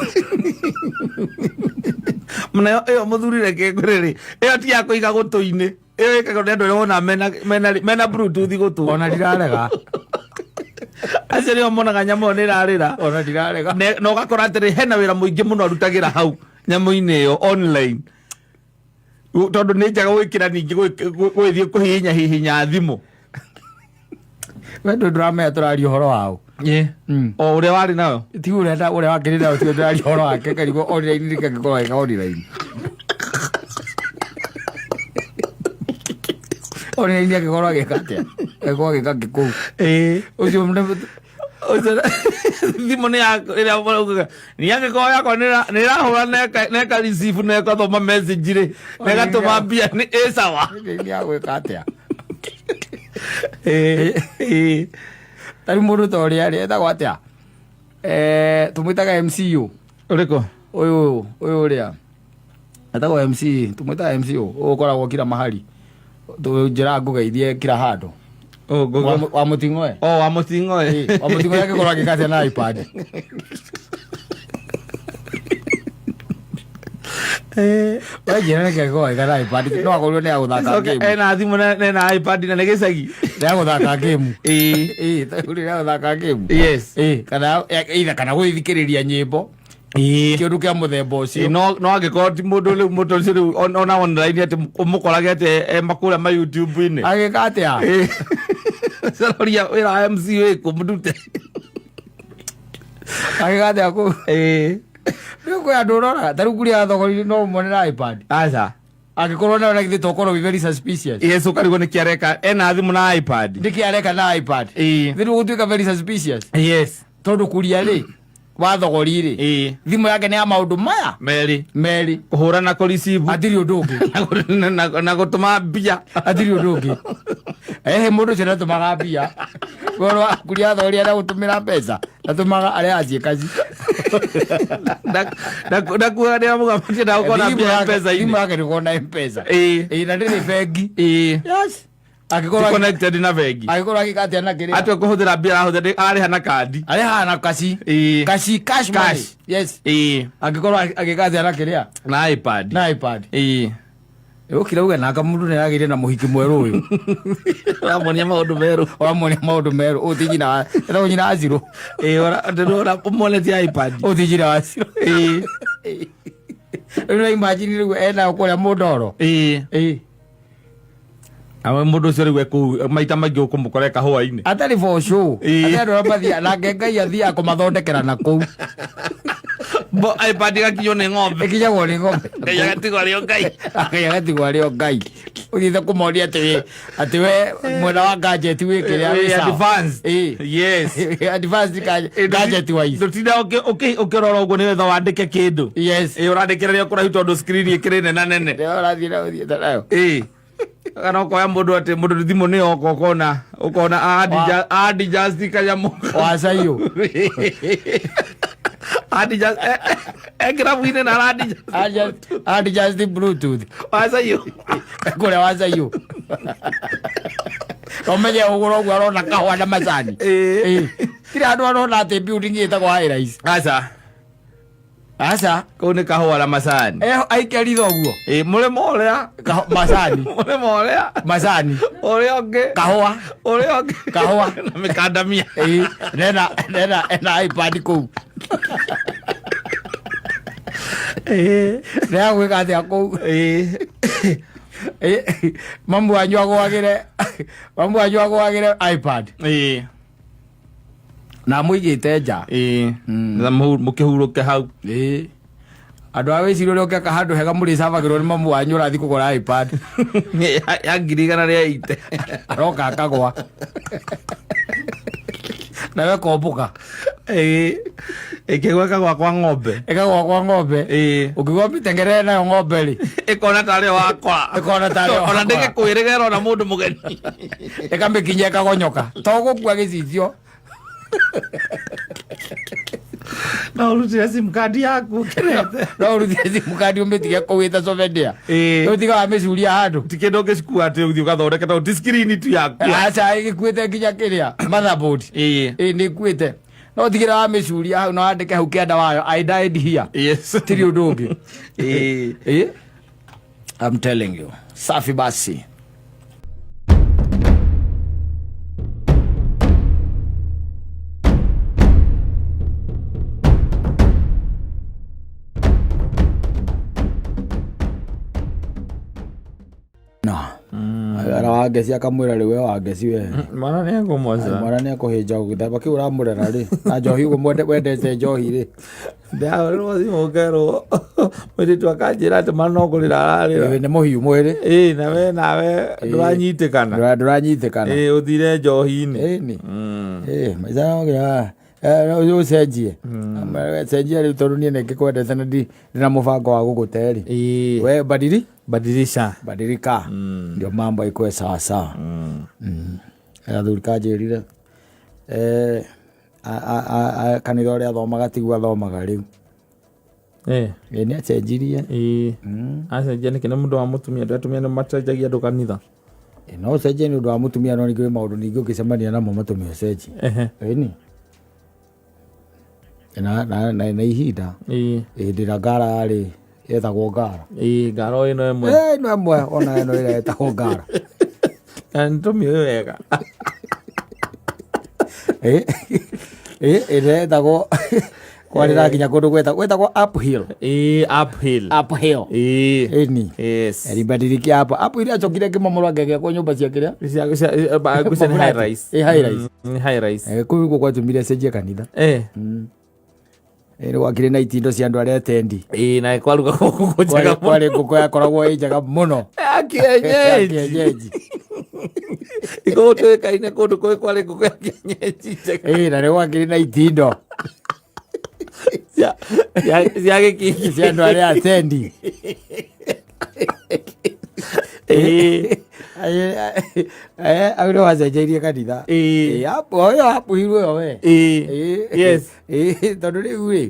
Nayo ĩyo, mũthuri, reke ngwĩre rĩ, ĩyo ti ya kũiga gũtũ-inĩ, ĩyo ĩkagwo nĩ andũ arĩa wona mena Bluetooth gũtũ. Ona ndirarega. Acio nĩo monaga nyamũ ĩyo nĩ ĩrarĩra. Ona ndirarega. Na ũgakora atĩrĩ, hena wĩra mũingĩ mũno arutagĩra hau nyamũ-inĩ ĩyo online, tondũ nĩ njega gwĩkĩra ningĩ gwĩthiĩ kũhihinya hihinya thimũ. We ndũ ndũramenya tũraria ũhoro wao. O ũrĩa warĩ nayo. Ti ũrĩa ũrĩa wakĩrĩ nayo, tio ndĩraria ũhoro wake, karigwo online nĩkĩ angĩkorwo agĩka online online, angĩkorwo agĩka atĩa, angĩkorwo agĩka kĩkũu ũcio Ũcio thimũ nĩ ya ĩrĩa ũraugaga nĩ angĩkorwo yakwa nĩ ĩrahũra na ĩka receive na ĩgathoma message rĩ, na ĩgatũma mbia, nĩ ĩ sawa. Nĩ ya gwĩka atĩa? Ĩĩ. Tarĩu mũndũ ta ũrĩa rĩ, etagwo atĩa, tũmwĩtaga MCU. Ũrĩkũ? Ũyũ ũrĩa etagwo MC, tũmwĩtaga MCU, ũyũ ũkoragwo kila mahali, njĩra ngũgeithie kila handũ. Oh, gogo. Wa mũting'oe. Oh, wa mũting'oe. Ĩ, wa mũting'oe angĩkorwo agĩka atĩa na iPad? We njĩra nĩkĩ angĩkorwo agĩka na iPad? No akorirwo nĩ agũthaka Coke game. Ena thimũ na ena iPad na nĩ gĩcagi. Nĩ agũthaka game. Ĩĩ. Ĩ, tarĩu nĩ agũthaka game. Yes. Ĩ, kana either kana gũthikĩrĩria nyĩmbo, kĩũndũ kĩa mũthemba ũcio. Ĩĩ, no angĩkorwo ti mũndũ rĩu, mũndũ ũcio rĩu ona online atĩ ũmũkorage atĩ e makũrĩa ma YouTube-inĩ. Agĩka atĩa? Ĩĩ. Caroria wĩra wa MC wĩkũ mũndute. Agĩka atĩa kũu? Ĩĩ. Rĩu kwĩ andũ ũroraga tarĩu kuria thogori no ũmone na iPad. Aca. Angĩkorwo nayo na githĩ tokorwo be very suspicious? Yes, ũkarigwo nĩkĩ areka ena thimũ na iPad. Nĩkĩ areka na iPad? Ĩĩ. Thĩ gũtuĩka very suspicious. Yes. Tondũ kuria rĩ, wa thogori rĩ, thimũ yake nĩ ya maũndũ maya Merĩ. Merĩ. Kũhũra na kũreceive. Hatirĩ ũndũ ũngĩ. Na gũtũma mbia. Hatirĩ ũndũ ũngĩ. Ehe, mũndũ ũcio ndatũmaga mbia. Korwo kuria thogori aragũtũmĩra mbeca, ndatũmaga, arĩa aciĩkaci. Ndakuaga ndĩ mũgamatie ndagũkorwo na mbia Thimũ mpesa-inĩ. yake nĩ kuona Mpesa. Ĩĩ. Ĩĩ, na ndĩrĩ bengi. Yes. Ti Angĩkorwo connected na bengi. Angĩkorwo agĩka atĩa na kĩrĩa? Atwe kũhũthĩra mbia arahũthĩra, arĩha na kandi. Arĩhaga na kaci. Kaci, cash money. Cash. Yes. Ĩĩ. Angĩkorwo agĩka atĩa na kĩrĩa? Na iPad. Na iPad. Ĩĩ. Ũkira uge naka mũndũ nĩ aragĩire na mũhiki mwerũ ũyũ. Ũramuonia maũndũ merũ. Ũramuonia maũndũ merũ. Ũyũ ti nyina wa, etagwo nyina wa Zero. Ĩĩ, ndĩrona ũmuonetie iPad. Ũyũ ti nyina wa Zero. Ĩĩ. Rĩu na imagine rĩu ena kũrĩa mũndoro. Ĩĩ. Ĩĩ. Awe mũndũ ũcio rĩu ekũu maita maingĩ ũkũmũkora kahũa-inĩ. Atarĩ for show. Ĩĩ. Atĩ andũ arĩa mathiaga nake Ngai athiaga kũmathondekera na kũu. Bo iPad ĩgakinywo nĩ ng'ombe. Ĩkinyagwo nĩ ng'ombe. Ngai agatigwo arĩ o Ngai. Ngai agatigwo arĩ o Ngai. Ũthiĩte kũmonia atĩ we mwena wa gadget wĩ kĩrĩa wĩ Ĩĩ, sawa. advanced. Ĩĩ. Yes. Advanced gadget wise. Ndũtinda ũkĩrora ũguo nĩgetha wandĩke kĩndũ. Yes. Ĩĩ, ũrandĩkĩra rĩo kũraihu tondũ screen ĩkĩrĩ nena nene. Rĩo ũrathiĩ na ũthiĩte nayo. Ĩĩ, kana ũkoya mũndũ atĩ mũndũ thimũ nĩ yoka, ũkona adjust kanyamũ. Wacaiyo. Ekĩrabu-inĩ na arandi Adjust bluetooth wacaiyũ. Kũrĩa wacaiyũ nomenye ũgũra ũguo arona kahũa na macani. Ĩĩ. Ĩĩ. Tirĩ handũ arona atĩ building ĩtagwo high rise. Aca. Aca. Kũu nĩ kahũa na macani. Aikia ritho ũguo. Ĩĩ, mũrĩmo ũrĩa. Macani. Mũrĩmo ũrĩa. Macani. Ũrĩa ũngĩ. Kahũa. Ũrĩa ũngĩ. Kahũa. Na mĩkandamia. Ĩĩ, nena ena iPad kũu. Ĩĩ. Nea gwĩka atĩa kũu? Ĩĩ. Ĩĩ, mamu wanyu agũagĩre, mamu wanyu agũagĩre iPad. Ĩĩ. Na amũigĩte nja. Ĩĩ. Na mũkĩhurũke hau. Ĩĩ. Andũ a wĩciria ũrĩa ũngĩaka handũ hega mũrĩcabagĩrwo nĩ mamu wanyu ũrathiĩ kũgũra iPad. Ya 180,000. Aroka akagwa. Nawe kombũka. Ĩĩ. Ĩkĩgwa ĩkagwa kwa ng'ombe. Ĩkagwa kwa ng'ombe. Ĩĩ. Ũngĩgwa mĩtengerere nayo ng'ombe rĩ. Ĩkona tarĩ wakora. Ĩkona tarĩ Ona wakora. ndĩgĩkwĩrĩga ĩrona mũndũ mũgeni. Ĩkamĩkinyia ĩkagonyoka. To gũkua gĩcicio. No ũrutire sim card yaku ũkenete. No ũrutire sim card ũmĩtige kũu ĩta souvenir. Ĩĩ. Ũtiga wamĩcuria handũ. Ti kĩndũ ũngĩcikua atĩ ũthiĩ ũgathondeke tondũ ti screen tu yakua. Aca ĩgĩkuĩte nginya kĩrĩa motherboard. Ĩĩ. Ĩĩ nĩ ĩkuĩte. No ũtigĩre wamĩcuria hau na wandĩke hau kĩanda wayo I died here. Yes. Tiri ũndũ ũngĩ. Ĩĩ. Ĩĩ. I'm telling you. Safi basi. No. Ara wangeci akamwĩra rĩu we wangeci we. Mwana nĩ ekũmoca. Mwana nĩ ekũhĩnja gĩthemba kĩu ũramũrera rĩ. Na njohi ũguo wendete njohi rĩ. Ndahũrĩrwo thimũ ngerwo mũirĩtu akanjĩra atĩ mwana no kũrĩra ararĩra. Ĩĩ, nĩ mũhiũ mwĩrĩ. Ĩĩ, nawe nawe ndũranyitĩkana. Ndũranyitĩkana. Ĩĩ, ũthire njohi-inĩ. Ĩni. Ĩĩ, maica no nginya ũcenjie. Cenjia rĩu tondũ niĩ nĩngĩkwendete na ndina mũbango wa gũgũte rĩ. Ĩĩ. We badili? Badilisha. Badilika. Ndio mambo ikuwe sawa sawa. Athuri kanjĩrire kanitha ũrĩa athomaga tiguo athomaga rĩu. Ĩĩ. Ĩĩ nĩ acenjirie. Ĩĩ. Acenjia nĩkĩ nĩ mũndũ wa mũtumia andũ atumia nĩ macenjagia andũ kanitha. Ĩĩ, no ũcenjie nĩ ũndũ wa mũtumia no ningĩ kwĩ maũndũ ningĩ ũngĩcemania namo matũme ũcenjie. Ehe. Ĩni. Na ihinda. Ĩĩ. Hĩndĩ ĩrĩa ngara yarĩ yetagwo ngara. Ĩĩ, ngara o ĩno ĩmwe. Ĩĩ, ĩno ĩmwe ona ĩno ĩrĩa ĩtagwo ngara. Na nĩtũmĩũĩ wega. Ĩĩ, ĩĩ, ĩrĩa ĩtagwo kwarĩ na nginya kũndũ gwetagwo uphill. Ĩĩ, uphill. Uphill. Ĩĩ. Ĩni. Yes. Alibadilikia hapo. Hapo ile achokire kĩmomoro angĩgĩakwo nyũmba cia kĩrĩa? Cia nĩ high rise. Ĩ, high rise. Nĩ high rise. Kũu nĩkuo gwatũmire acenjie kanitha. Eh. Ĩ, nĩ gwakĩrĩ na itindo cia andũ arĩa atendi. Ĩĩ, na kwaruga ngũkũ njega mũno. Kwarĩ ngũkũ yakoragwo ĩ njega mũno. Ya kienyeji. Ya kienyeji. Ngũkũ tuĩkaine kũndũ kũĩ kwarĩ ngũkũ ya kienyeji njega. Ĩ, na nĩ gwakĩrĩ na itindo. Cia gĩkingi. Cia andũ arĩa atendi. Ĩĩ. Au nĩ wacenjeirie kanitha. Ĩĩ. Ĩ, hapo ĩyo hapuhirwo ĩyo we. Ĩĩ. Ĩĩ. Yes. Ĩĩ, tondũ rĩu rĩ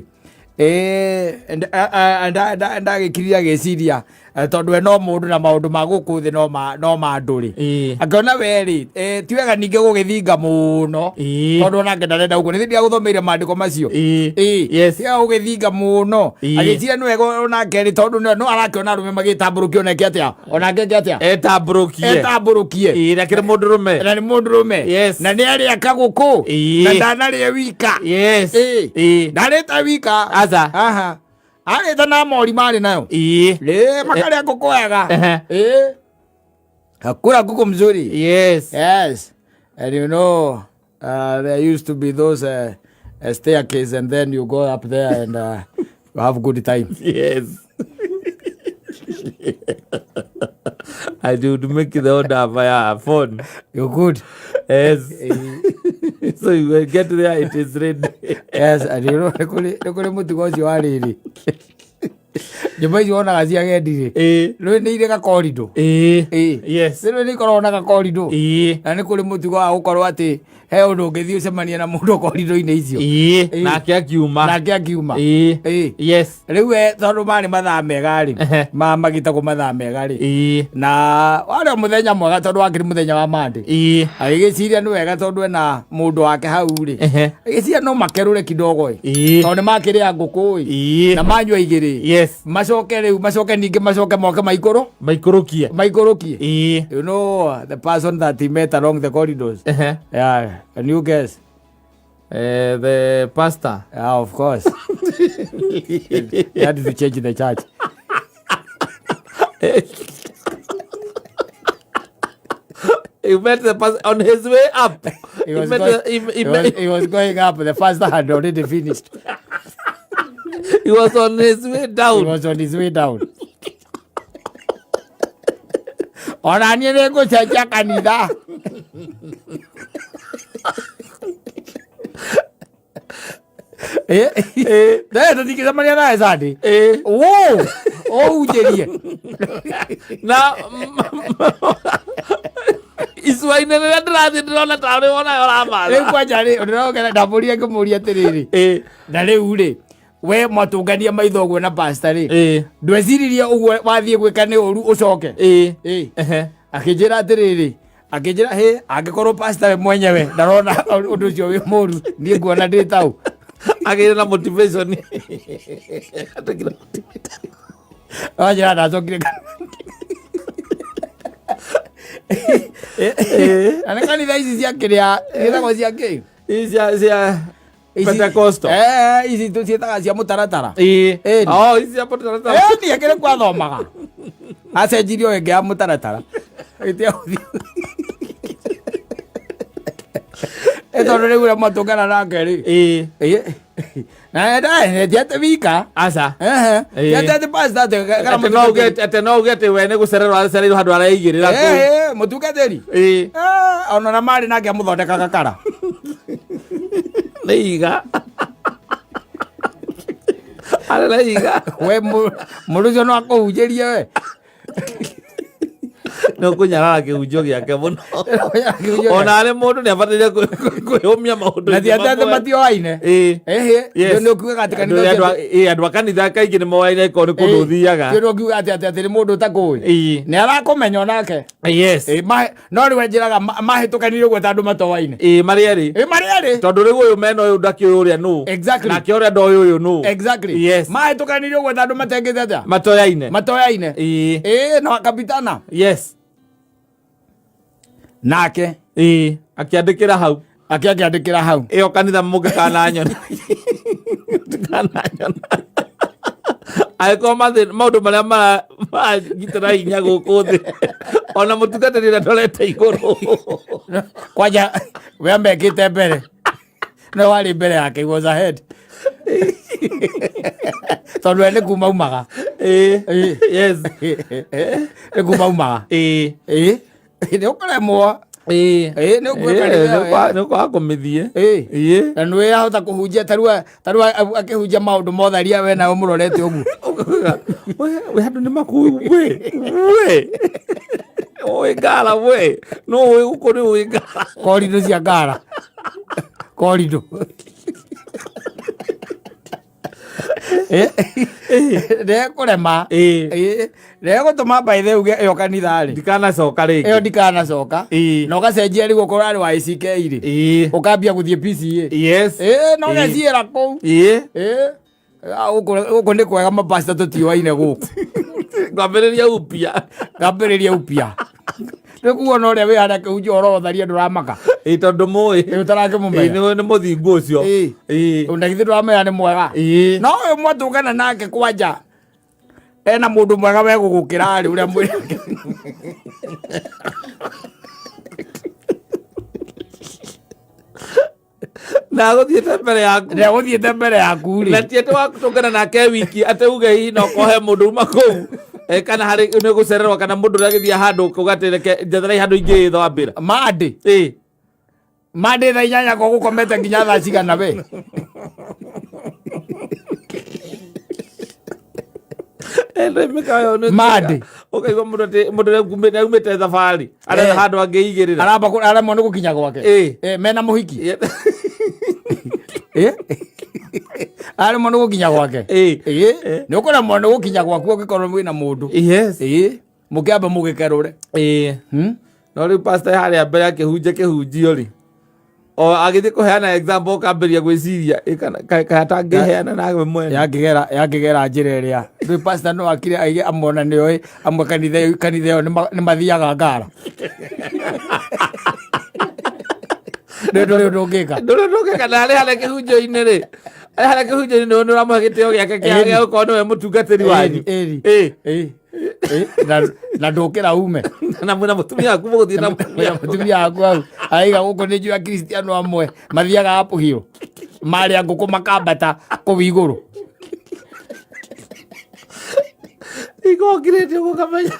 ndagĩkirire agĩciria tondũ we no mũndũ na maũndũ ma gũkũ thĩ no ma andũ rĩ. Ĩĩ. Akĩona we rĩ, ti wega ningĩ gũgĩthinga mũno. Ĩĩ. Tondũ onake ndarenda ũguo. Nĩ hĩndĩ agũthomeire maandĩko macio. Ĩĩ. Ĩĩ. Yes. Ti wega gũgĩthinga mũno. Ĩĩ. Agĩciria nĩ wega onake rĩ, tondũ no arakĩona arũme magĩtambũrũkio onake atĩa? Onake eke atĩa? Etambũrũkie. Etambũrũkie. Ĩĩ, na kĩrĩ mũndũrũme. Na nĩ mũndũrũme. Yes. Na nĩ arĩa kagũkũ. Ĩĩ. Na ndanarĩe wika. Yes. Ĩĩ. Ĩĩ. Ndarĩte wika. Aca. Aha. Arĩte na mori marĩ nayo. Ĩĩ. Ĩĩ, makarĩa ngũkũ wega. Ehe. Ĩĩ. Hakuna kuku mzuri. Yes. Yes. And you know, there used to be those staircase and then you go up there and you have good time. Yes. I would make the order via phone. You good? Yes. So you will get there, it is ready. Yes, and you know, nĩ kũrĩ mũtugo ũcio wa rĩrĩ. Nyũmba icio wonaga cia agendi rĩ. Ĩĩ. Rĩu nĩ irĩ gakorindo. Ĩĩ. Ĩĩ. Yes. Rĩu nĩ ikoragwo na gakorindo. Ĩĩ. Na nĩ kũrĩ mũtugo wa gũkorwo atĩ He ũndũ ũngĩthiĩ ũcemanie na mũndũ korido-inĩ icio. Ĩĩ. Ĩĩ. Nake akiuma. Nake akiuma. Ĩĩ. Ĩĩ. Yes. Rĩu we tondũ marĩ mathaa mega rĩ, Ehe. magĩtagwo mathaa mega rĩ, Ĩĩ. na warĩ o mũthenya mwega tondũ wakĩrĩ mũthenya wa Monday. Ĩĩ. Agĩgĩciria nĩ wega tondũ ena mũndũ wake hau rĩ, Ehe. Agĩciria no makerũre kidogo ĩ, Ĩĩ. tondũ nĩ makĩrĩa ngũkũ ĩ, Ĩĩ. na manyua igĩrĩ, Yes. macoke rĩu macoke ningĩ macoke moke maikũrũ Maikũrũkie. maikũrũkie. Ĩĩ. You know the person that he met along the corridors. Ehe. Yeah, can you guess? The pastor. Yeah, of course. He had to change the church. He met the pastor on his way up. He was, met going, the, he, he was, met, he was going up. The pastor had already finished. He was on his way He down. was on his way down. Ona niĩ nĩ ngũcenjia kanitha. Tũtingĩcemania nawe Sunday. Wũ, ũhunjĩrie. Na icua-inĩ rĩrĩa ndĩrathiĩ ndĩrona tarĩ wonayo Rĩu ũramatha. kwanja rĩ, ndĩrokera ndamũria ngĩmũria atĩrĩrĩ, Ĩĩ. na rĩu rĩ, we mwatũngania maitho ũguo na pastor rĩ, Ĩĩ. ndweciririe ũguo wathiĩ gwĩka nĩ ũru ũcoke? Ĩĩ. Ĩĩ. Ehe. Akĩnjĩra atĩrĩrĩ, akĩnjĩra hĩ, angĩkorwo pastor we mwenyewe ndarona ũndũ ũcio wĩ mũru, niĩ nguona ndĩ tau. Agĩire na motivation. Atũkire motivation. Wanjĩra ndacokire na nĩ kanitha ici cia kĩrĩa ciĩtagwo cia kĩ? Ici cia Ici- Pentecostal. Ici tũciĩtaga cia mũtaratara. Ĩĩ. Ĩĩ. Oh, ici cia mũtaratara. Ĩĩ, akĩrĩ kwathomaga acenjirio ĩngĩ ya mũtaratara. Ĩtia gũthiĩ. Ĩ tondũ rĩu ũrĩa mwatũngana nake rĩ. Ĩĩ. Ĩĩ. Na ti atĩ wika. Aca. Ehe. Ĩĩ. Ti atĩ pastor atĩ kana Atĩ no uge atĩ no uge atĩ we nĩ gũcererwo acereirwo handũ areigĩrĩra kũu. Ĩĩ, mũtungatĩri. Ĩĩ. Ona na marĩ nake amũthondekaga kara. Nĩ iga. Arĩ na iga. We mũndũ ũcio no akũhunjĩrie we. Nĩ ũkũnyarara kĩhunjio gĩake mũno. Ona arĩ mũndũ nĩ abataire kwĩyũmia maũndũ Na ti atĩ atĩ matioaine. Ĩĩ. Ĩhĩ, Yes. nĩ ũkiugaga atĩ kanitha Andũ ũcio ĩĩ, andũ a kanitha kaingĩ nĩ moaine korwo nĩ kũndũ ũthiaga. Nĩ ũkiuga atĩ atĩ atĩ nĩ mũndũ ũtakũĩ. Ĩĩ. Nĩ arakũmenya onake. Yes. Ĩĩ, no rĩu njĩraga mahĩtũkanire ũguo ta andũ matoaine. Ĩĩ, marĩ erĩ. Ĩĩ, marĩ erĩ. Tondũ rĩu ũyũ mena ũyũ ndakĩũĩ ũrĩa nũ. Exactly. Nake ũrĩa ndoĩ ũyũ nũ. Exactly. Yes. Mahĩtũkanire ũguo ta andũ matengĩte atĩa? Matoyaine. Matoyaine. Ĩĩ. Ĩĩ, no akapitana. Yes. Nake Ĩĩ. Akĩandĩkĩra hau. Akĩandĩkĩra hau. Ĩyo kanitha mũngĩkananyona. Mũtikananyona. Angĩkorwo maũndũ marĩa marangitĩra hinya gũkũ thĩ. Ona mũtungatĩri ũrĩa ndorete igũrũ. Kwanja we amekĩte mbere. No warĩ mbere yake, he was ahead. Tondũ we nĩ kuma umaga. Ĩĩ. Ĩĩ. Yes. Nĩ kuma umaga. Ĩĩ. Ĩĩ. Nĩ ũkũremwo. Ĩĩ. Ĩĩ, nĩ ũkuoya kanitha ĩyo, ĩĩ. Nĩ ũkwaga kũmĩthiĩ. Ĩĩ. Ĩĩ. Na nĩ ahota kũhunjia tarĩu akĩhunjia maũndũ mothe aria we nawe mũrorete ũguo. We andũ nĩ makũĩ we. We. Ũĩ ngara we. No ũĩ gũkũ nĩ ũĩ ngara. Korindo cia ngara. Korindo. Ndekũrema. Ĩĩ. Ndegũtũma by the uge ĩyo kanitha rĩ. Ndikanacoka Ĩyo rĩngĩ. ndikanacoka. Ĩĩ. Na ũgacenjia rĩu okorwo arĩ wa ACK rĩ. Ĩĩ. Ũkambia gũthiĩ PCA. Yes. Ĩĩ, no ũgeciĩra kũu. Ĩĩ. Ĩĩ. Gũkũ nĩ kwega mapasta tũtioaine gũkũ. Ngwambĩrĩria upya. Ngambĩrĩria upya. Nĩ kuona ũrĩa wĩ harĩa akĩhunjia ũhoro wa ũtharia ndũramaka. Ĩĩ, tondũ mũĩ. Ĩĩ, ũtarakĩmũmenya. Ĩĩ, nĩ mũthingu ũcio. Ĩĩ. Ĩĩ. Na githĩ ndũramenya nĩ mwega. Ĩĩ. No ũyũ mwatũngana nake kwanja ena mũndũ mwega we gũgũkĩra rĩ ũrĩa mwĩrĩ. Na agũthiĩte mbere yaku. Na agũthiĩte mbere yaku rĩ. Na ti atĩ watũngana nake wiki atĩ uge hihi no kohe mũndũ uma kũu. Kana harĩ nĩ gũcererwo kana mũndũ ũrĩa agĩthiĩ handũ kuga atĩ reke njetherai handũ ingĩĩthambĩra. Mandĩ. Ĩĩ. Mandĩ thaa inyanya ko gũkomete nginya thaa cigana we. Mĩkawa ĩyo Monday. Ũkaigua mũndũ atĩ mũndũ nĩaumĩte thabarĩ aretha handũ angĩigĩrĩra. Aramba aremwo nĩ gũkinya gwake. Mena mũhiki. Aremwo nĩ gũkinya gwake. Nĩ ũkũremwo nĩ gũkinya gwaku ũngĩkorwo wĩna mũndũ. Mũkĩamba mũgĩkerũre. No rĩu pastor harĩa mbere akĩhunjia kĩhunjio rĩ, o agĩthiĩ kũheana example ũkambĩrĩria gwĩciria, "Ĩ, kana kaĩ atangĩheana nawe mwene?" Yakĩgera njĩra ĩrĩa rĩu pastor no akire aige amwe ona nĩoĩ amwe kanitha ĩyo nĩ mathiaga ngara. Nĩ ndũrĩ ũndũ ũngĩka. Ndũrĩ ũndũ ũngĩka. Na arĩ harĩa kĩhunjio-inĩ rĩ, arĩ harĩa kĩhunjio-inĩ nĩ ũramũhe gĩtĩo gĩake gĩa gũkorwo nĩwe mũtungatĩri wanyu. Na ndũkĩra ume. Na mwĩna mũtumia waku mũgũthiĩ na mũtumia. Mũtumia waku hau aiga gũkũ nĩ njũĩ akristiano amwe mathiaga uphill marĩa ngũkũ makambata kũu igũrũ. Igokirĩte ũguo ũkamenya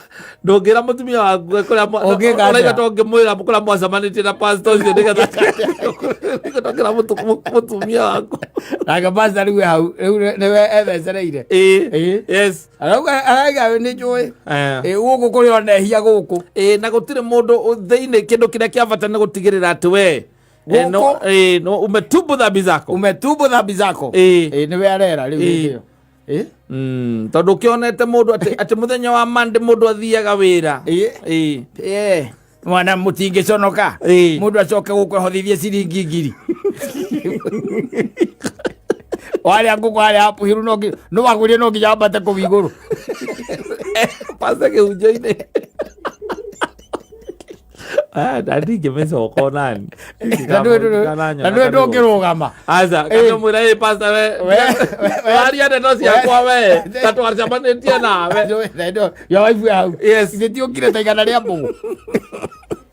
ndũngĩra mũtumia waku kũrĩa Ũngĩka atĩa? ũraiga tongĩmwĩra kũrĩa mwacemanĩtie na pastor ũcio nĩgetha ndũngĩra mũtumia waku. Nake pastor rĩu e hau rĩu nĩwe ethecereire. Arauga araiga nĩ njũĩ. Gũkũ kũrĩ ona ehia gũkũ. Ĩĩ, na gũtirĩ mũndũ thĩinĩ. Kĩndũ kĩrĩa kĩa bata nĩ gũtigĩrĩra atĩ we Gũkũ- no umetubu dhambi zako. Umetubu dhambi zako. Nĩwe arera rĩu hĩndĩ ĩyo. Tondũ ũkĩonete mũndũ atĩ mũthenya wa Monday mũndũ athiaga wĩra. Mwana mũtingĩconoka. Mũndũ acoke gũkũ ahothithie ciringi 1000. Warĩa ngũkũ harĩa hapuhiru no wagũrie no nginya wambate kũu igũrũ. Pastor kĩhunjio-inĩ. Na ndingĩmĩcoka onani. Na ndũĩ ndũngĩrũgama. Aca, kana mwĩra, "Ĩ, pastor we, waria ndeto ciakwa we, ta twacemanĩtie nawe." Ya waifu hau. Yes. Ithe ti ũkire ta 100 rĩa mbũgũ.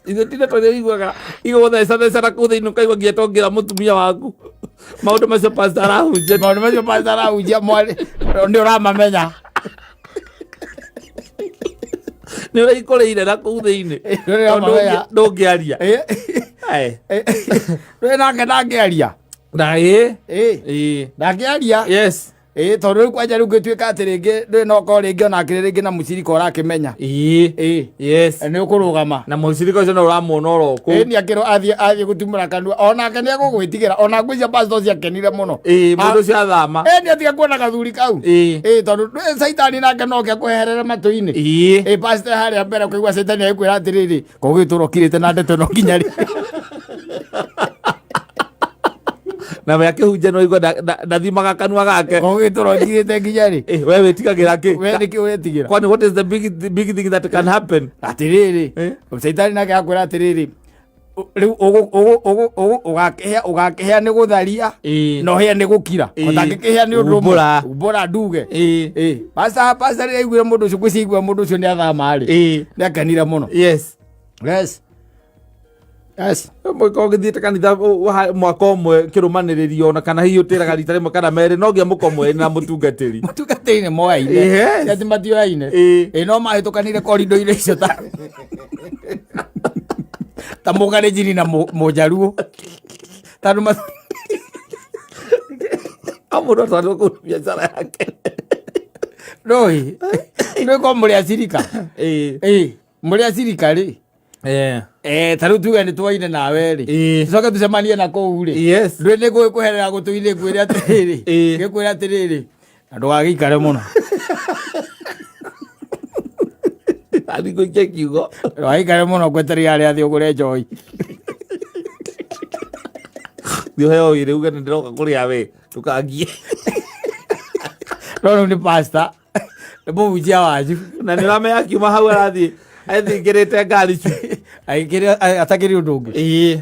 Ithe ti ndeto iria ũiguaga igũgũthecatheca na kũu thĩinĩ ũkaigua nginya tongĩra mũtumia waku maũndũ macio pastor arahunjia. Maũndũ macio pastor arahunjia mwarĩ nĩ ũramamenya. Nĩ ũraikũrĩire na kũu thĩinĩ. Nĩ ũramamenya. Tondũ ndũngĩaria. Ndũĩ nake ndangĩaria. Na ĩ. Ndangĩaria. Tondũ rĩu kwanja rĩu ngĩtuĩka atĩ rĩngĩ ndũĩ no korwo rĩngĩ onake rĩngĩ na mũcirika ũrakĩmenya. Nĩ ũkũrũgama. Na mũcirika ũcio no ũramuona oro kũu. Nĩ akĩrwo athiĩ gũtumũra kanua onake nĩ egũgwĩtigĩra ona ngwĩcia pastor ũcio akenire mũno. Mũndũ ũcio athama. Nĩ atiga kuona gathuri kau. Tondũ ndũĩ caitani nake no oke akweherere matũ-inĩ. Pastor harĩa mbere ũkaigua caitani agĩkwĩra atĩrĩrĩ, kogĩtũra ũkirĩte na ndeto no nginya rĩ. Na we akĩhunjia no igua ndathimaga kanua gake. Kogĩtũra ũkirĩte nginya rĩ. We wĩtigagĩra kĩ? We nĩkĩ ũretigĩra? Kwani what is the big thing that can happen? Atĩrĩrĩ, caitani nake akwĩra atĩrĩrĩ, rĩu ũgakĩhĩa nĩ gũtharia na ũhĩe nĩ gũkira. Ũtangĩkĩhĩa nĩ ũndũ ũmwe. Umbũra. Umbũra nduge. Pasa rĩrĩa aiguire mũndũ ũcio ngwĩciria aiguire mũndũ ũcio nĩ athama rĩ. Nĩ akenire mũno. Yes. Yes. Mũkorwo ũgĩthiĩte kanitha mwaka ũmwe kĩrũmanĩrĩrio ona kana hihi ũtĩraga rita rĩmwe kana merĩ no nginya mũkorwo mwĩ na mũtungatĩri. Mũtungatĩri nĩ moyaine. Ti atĩ matioyaine. No mahĩtũkanire korindo-inĩ icio ta mũkalenjini na mũjaruo. Tondũ O mũndũ atwarĩrwo kũu biacara yake. Ndũĩ. Ndũĩ ko mũrĩ acirika. Mũrĩ acirika rĩ. Ta rĩu tuge nĩ twaine nawe rĩ. Tũcoke tũcemanie na kũu rĩ. Ndũĩ nĩ ngũgĩkũherera gũtũ-inĩ ngwĩre atĩrĩrĩ. Ngĩkwĩre atĩrĩrĩ. Na ndũgagĩikare mũno. Nani ngũikie kiugo. Ndũgagĩikare mũno ngwetereire harĩa thĩ ũgũre njohi. Thiĩ ũheo wĩrĩ uge nĩ ndĩroka kũrĩa we ndũkangie. No rĩu nĩ pastor. Nĩ mũhunjia wanyu. Na nĩ ũramenya akiuma hau arathiĩ ethingĩrĩte ngari cu. Agĩkĩrĩ atakĩrĩ ũndũ ũngĩ.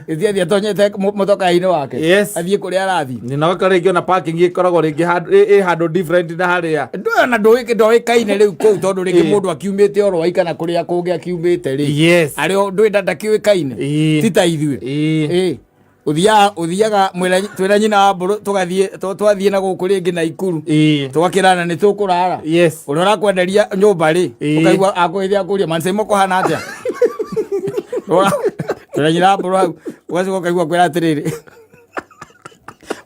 Gĩthiĩ athiĩ atonyete mũtoka-inĩ wake. Athiĩ kũrĩa arathiĩ. Nĩ na ũgakora rĩngĩ ona parking ĩkoragwo rĩngĩ ĩ handũ different na harĩa. Ndũĩ ona ndũĩkaine rĩu kũu tondũ rĩngĩ mũndũ akiumĩte oro waika na kũrĩa kũngĩ akiumĩte rĩ. Arĩ o ndũĩ ndakĩũĩkaine. Ti ta ithuĩ. Ũthiaga twĩna nyina wa mbũrũ tũgathiĩ twathiĩ na gũkũ rĩngĩ na Ikuru. Tũgakĩrana nĩ tũkũrara. Ũrĩa ũrakwenderia nyũmba rĩ, ũkaigua akũhĩthia akũria manse mũkũhana atĩa? Rora, twĩna nyina wa mbũrũ hau, ũgacoka ũkaigua kwĩra atĩrĩrĩ.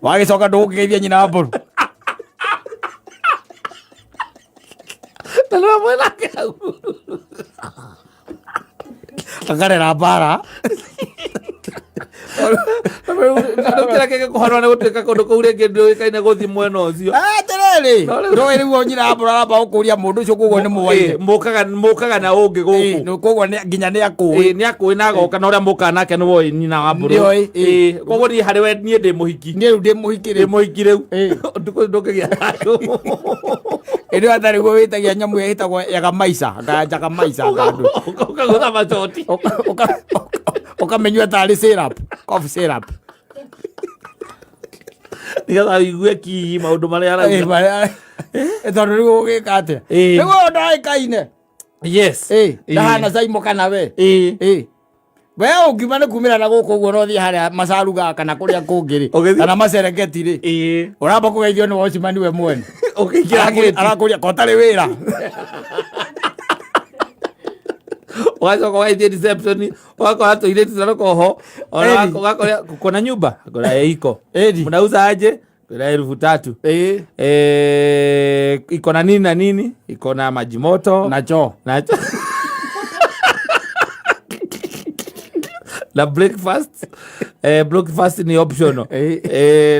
Wagĩcoka ndũgũkĩgeithia nyina wa mbũrũ. Na nĩwe mwĩnake hau. Akarera mbara. Rĩu kĩrĩa kĩngĩkũhonora nĩ gũtuĩka kũndũ kũu rĩngĩ ndũĩkaine gũthiĩ mwena ũcio. Atĩrĩrĩ, No rĩu- ndũĩ rĩu nyina ambũra aramba gũkũria mũndũ ũcio, koguo nĩ mwaire. Ĩ, mũkaga na ũngĩ gũkũ. Koguo nginya nĩ akũĩ. Ĩ, nĩ akũĩ na agoka na ũrĩa mũkaga nake nĩ woĩ nyina wa mbũrũ. Nĩoĩ, ĩ. Ĩ, koguo niĩ harĩ we niĩ ndĩ mũhiki. Niĩ rĩu ndĩ mũhiki Ndĩ rĩu. mũhiki rĩu. Ĩ. Ndukũ ndũkĩgĩa thayũ. Ĩndĩ atarĩ guo wĩtagia nyamũ ĩyo ĩtagwo yaga maica, njaga maica ngandũ. Ũkagũtha macoti. Ũkamenyua tarĩ syrup, cough syrup. Nĩgetha ũigue ki maũndũ marĩa arauga. Tondũ rĩu ũgĩka atĩa? Ĩ. Rĩu ũyũ ndoĩkaine. Yes. Ĩ, ndahana Saimo kana we. Ĩ. Ĩ. We ũngiuma nĩ kumĩra na gũkũ ũguo no ũthiĩ harĩa macaruga kana kũrĩa kũngĩ rĩ. Ũgĩthiĩ- Kana macereketi rĩ. Ĩ. Ũramba kũgeithio nĩ watchman we mwene. Ũkĩingĩra gate. Arakũria kotarĩ wĩra. Ũgacoka ũgaithiĩ reception, ũgakora tũirĩtu tũrĩ ho. Ona Ĩni. ũgakora kuna nyumba, kuna iko. Ĩni. Mnauza aje? Kuna 3000. Ĩ. Iko na nini na nini? Iko na maji moto. Na choo. Na breakfast. Breakfast ni optional.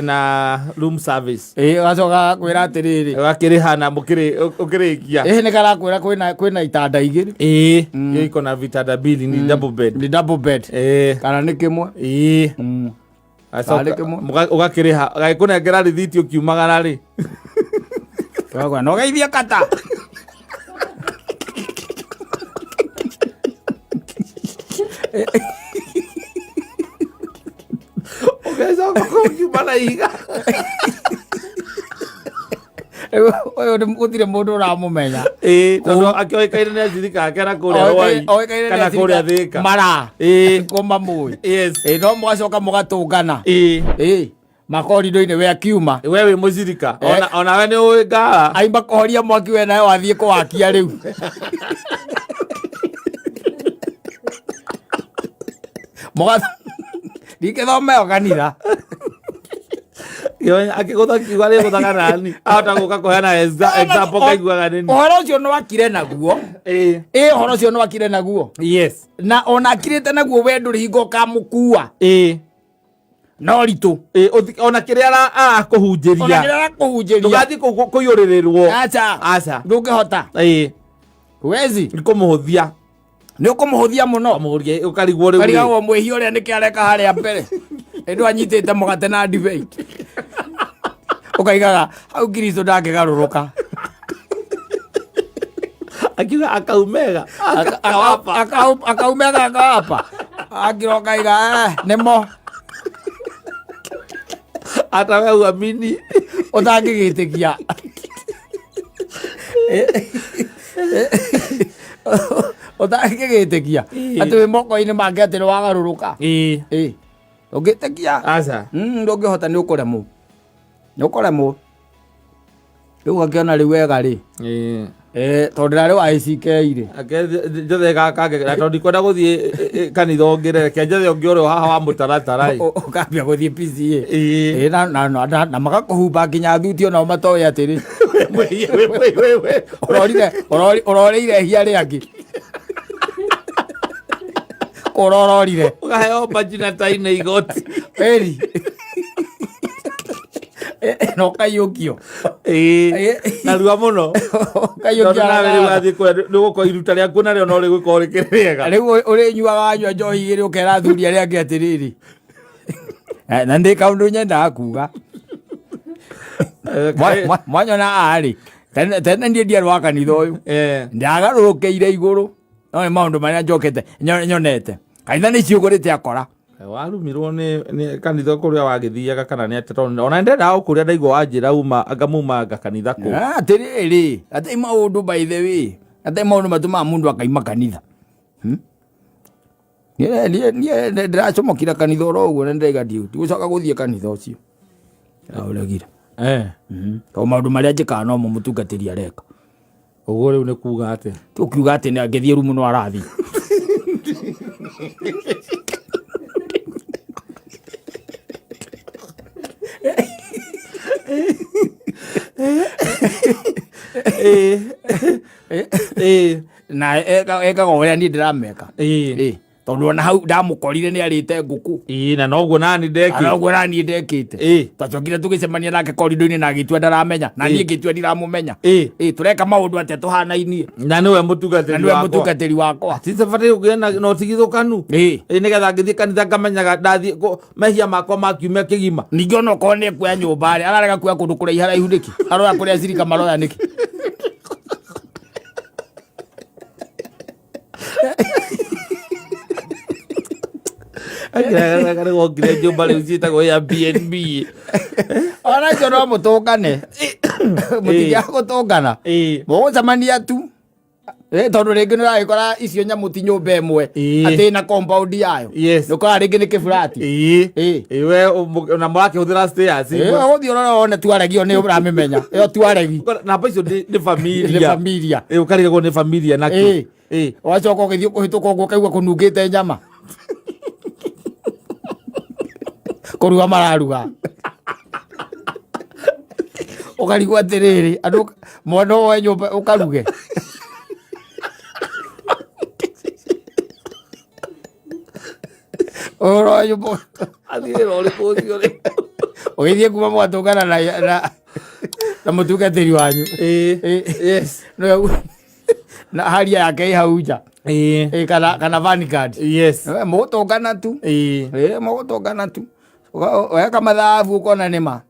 Na room service. Ĩ, ũgacoka kwĩra atĩrĩrĩ. Ũgakĩrĩha na mũkĩrĩ ũkĩrĩkia. Ĩ, nĩ karakwĩra kwĩna itanda igĩrĩ. Ĩ, hiyo iko na vitanda mbili, ni double bed. Ni double bed. Kana nĩ kĩmwe. Ĩ. Acoka- Tarĩ kĩmwe. Ũgakĩrĩha, agĩkũnengera rĩthiti ũkiumagara rĩ. Ũgakora, no geithie kata. Ũgecoka ũkiuma na ihiga. Ũyũ gũtirĩ mũndũ ũramũmenya. Ĩ, tondũ akĩoĩkaine nĩ acirika ake na kũrĩa Rwai Oĩkaine nĩ kana kũrĩa acirika Thĩka. Mara. Ĩ. Kũ mamũĩ. Yes. Ĩ, no mũgacoka mũgatũngana. Ĩ. Ĩ, makorido-inĩ we akiuma. We wĩ mũcirika. Onawe nĩ ũĩ ngara. Aimba kũhoria mwaki we nawe wathiĩ kũwakia rĩu. Ndingĩthoma ĩyo kanitha. Akĩgũtha kiugo arĩgũthaga nani. Ahota gũka kũheana example kaiguaga nĩ niĩ. Ũhoro ũcio nĩ wakire naguo. Ĩ. Ĩ, ũhoro ũcio nĩ wakire naguo. Yes. Na ona akirĩte naguo we ndũrĩ hingo ũkamũkua. Ĩ. No ritũ. Ĩ, ona kĩrĩa arakũhunjĩria. Ona kĩrĩa arakũhunjĩria. Ndũgathiĩ kũiyũrĩrĩrwo. Aca. Aca. Ndũngĩhota. Ĩ. Huwezi. Nĩ kũmũhũthia. Nĩ ũkũmũhũthia mũno. Ũkamũhũthia, ũkarigwo rĩu rĩ. Ũkarigagwo mwĩhia ũrĩa nĩkĩ areka harĩa mbere. Ĩndũ anyitĩte mũgate na ndibei. Ũkaigaga hau Kristo ndangĩgarũrũka. Akiuga akaumega. Akawapa. Akaumega akawapa. Akĩroka iga, nĩmo. Hata we uamini. Ũtangĩgĩtĩkia. Ũtangĩgĩtĩkia. Atĩ wĩ moko-inĩ make atĩ nĩwagarũrũka. Ĩ. Ĩ. Ũngĩtĩkia. Aca. Ndũngĩhota, nĩ ũkũremwo. Nĩ ũkũremwo. Rĩu ũgakĩona rĩu wega rĩ. Ĩ. Tondũ ndĩrarĩ wa ACK rĩ. Ake njethe gaka na tondũ ndikwenda gũthiĩ kanitha ũngĩ rĩ, reke njethe ũngĩ ũrĩa haha wa mũtaratara ĩ. Ũkambia gũthiĩ PCA. Ĩ. Ĩ, na magakũhumba nginya thuti onao matoĩ atĩrĩ. Wĩ. Ũrorĩire ihia rĩangĩ. Ũrororire. Ũkaheo majina ta ine igoti. Ĩri. Na ũkaiyũkio. Ĩ. Ĩ. Narua mũno. Ũkaiyũkio Tondũ nawe rĩu haraka. wathiĩ kũrĩa nĩ ũgũkorwo iruta rĩaku narĩo no rĩgũkorwo rĩkĩrĩ rĩega. Rĩu ũrĩnyuaga wanyua njohi igĩrĩ ũkera athuri arĩa angĩ atĩrĩrĩ. Na ndĩ kaũndũ nyendaga kuga. Mwanyona arĩ. Tene niĩ ndiarĩ wa kanitha ũyũ. Ndagarũrũkĩire igũrũ. No nĩ maũndũ marĩa njokete nyonete. Kanitha nĩ ciũgũrĩte akora. Warumirwo nĩ kanitha kũrĩa wagĩthiaga kana nĩ atĩ tondũ ona ndendaga gũkũria ndaigua wanjĩra uma anga mumanga kanitha kũ. Atĩrĩrĩ, atĩ maũndũ by the way, atĩ maũndũ matũmaga mũndũ akaima kanitha. Niĩ ndĩracomokire kanitha oro ũguo na ndĩraiga ndigũcoka gũthiĩ kanitha ũcio. Ndaũregire. Tondũ maũndũ marĩa njĩkaga no mo mũtungatĩri areka. Ũguo rĩu nĩ kuga atĩa? Tũkiuga atĩ nĩ angĩthiĩ rumu no arathiĩ. Na ekaga ũrĩa niĩ ndĩrameka. Tondũ ona hau ndamũkorire nĩ arĩte ngũkũ. Ĩĩ, na noguo nani ndekĩte. Noguo nani ndekĩte. Twacokire tũgĩcemania nake korido-inĩ na agĩtua ndaramenya na niĩ ngĩtua ndiramũmenya. Tũreka maũndũ atĩa tũhanainie. Na nĩwe mũtungatĩri Na nĩwe mũtungatĩri wakwa. Ticabataire kũgĩa na ũtigithũkanu. Nĩgetha ngĩthiĩ kanitha ngamenyaga ndathiĩ mehia makwa ma kiumia kĩgima. Ningĩ ona okorwo nĩ ekuoya nyũmba rĩ, ararega kuoya kũndũ kũraiha raihu nĩkĩ? Aroya kũrĩa cirika maroya nĩkĩ? Wokire nyũmba rĩu ciĩtagwo Airbnb. Ona icio no mũtũngane. Mũtingĩaga gũtũngana. Mũgũcemania tu. Tondũ rĩngĩ nĩ ũragĩkora icio nyamũ ti nyũmba ĩmwe atĩ na compound yayo. Nĩ ũkoraga rĩngĩ nĩ kĩburati. We na mũrakĩhũthĩra stairs. Ũgũthiĩ ũrore wone tuaregi ĩyo nĩ ũramĩmenya. Ĩyo tuaregi. Namba icio nĩ familia. Nĩ familia. Ũkarigagwo nĩ familia nakĩ. Wacoka ũgĩthiĩ kũhĩtũka ũguo ũkaigua kũnungĩte nyama. Kũruga mararuga. Ũkarigwo atĩrĩrĩ, andũ mwana woe nyũmba ũkaruge. Ũroe nyũmba Athiĩ ũrĩkũ ũcio rĩ? Ũgĩthiĩ kuma mũgatũngana na mũtungatĩri wanyu. Yes. Na haria yake ĩ hau nja. Kana vanguard. Yes. Mũgũtũngana tu. Mũgũtũngana tu. Weka mathabu ũkona nĩ ma.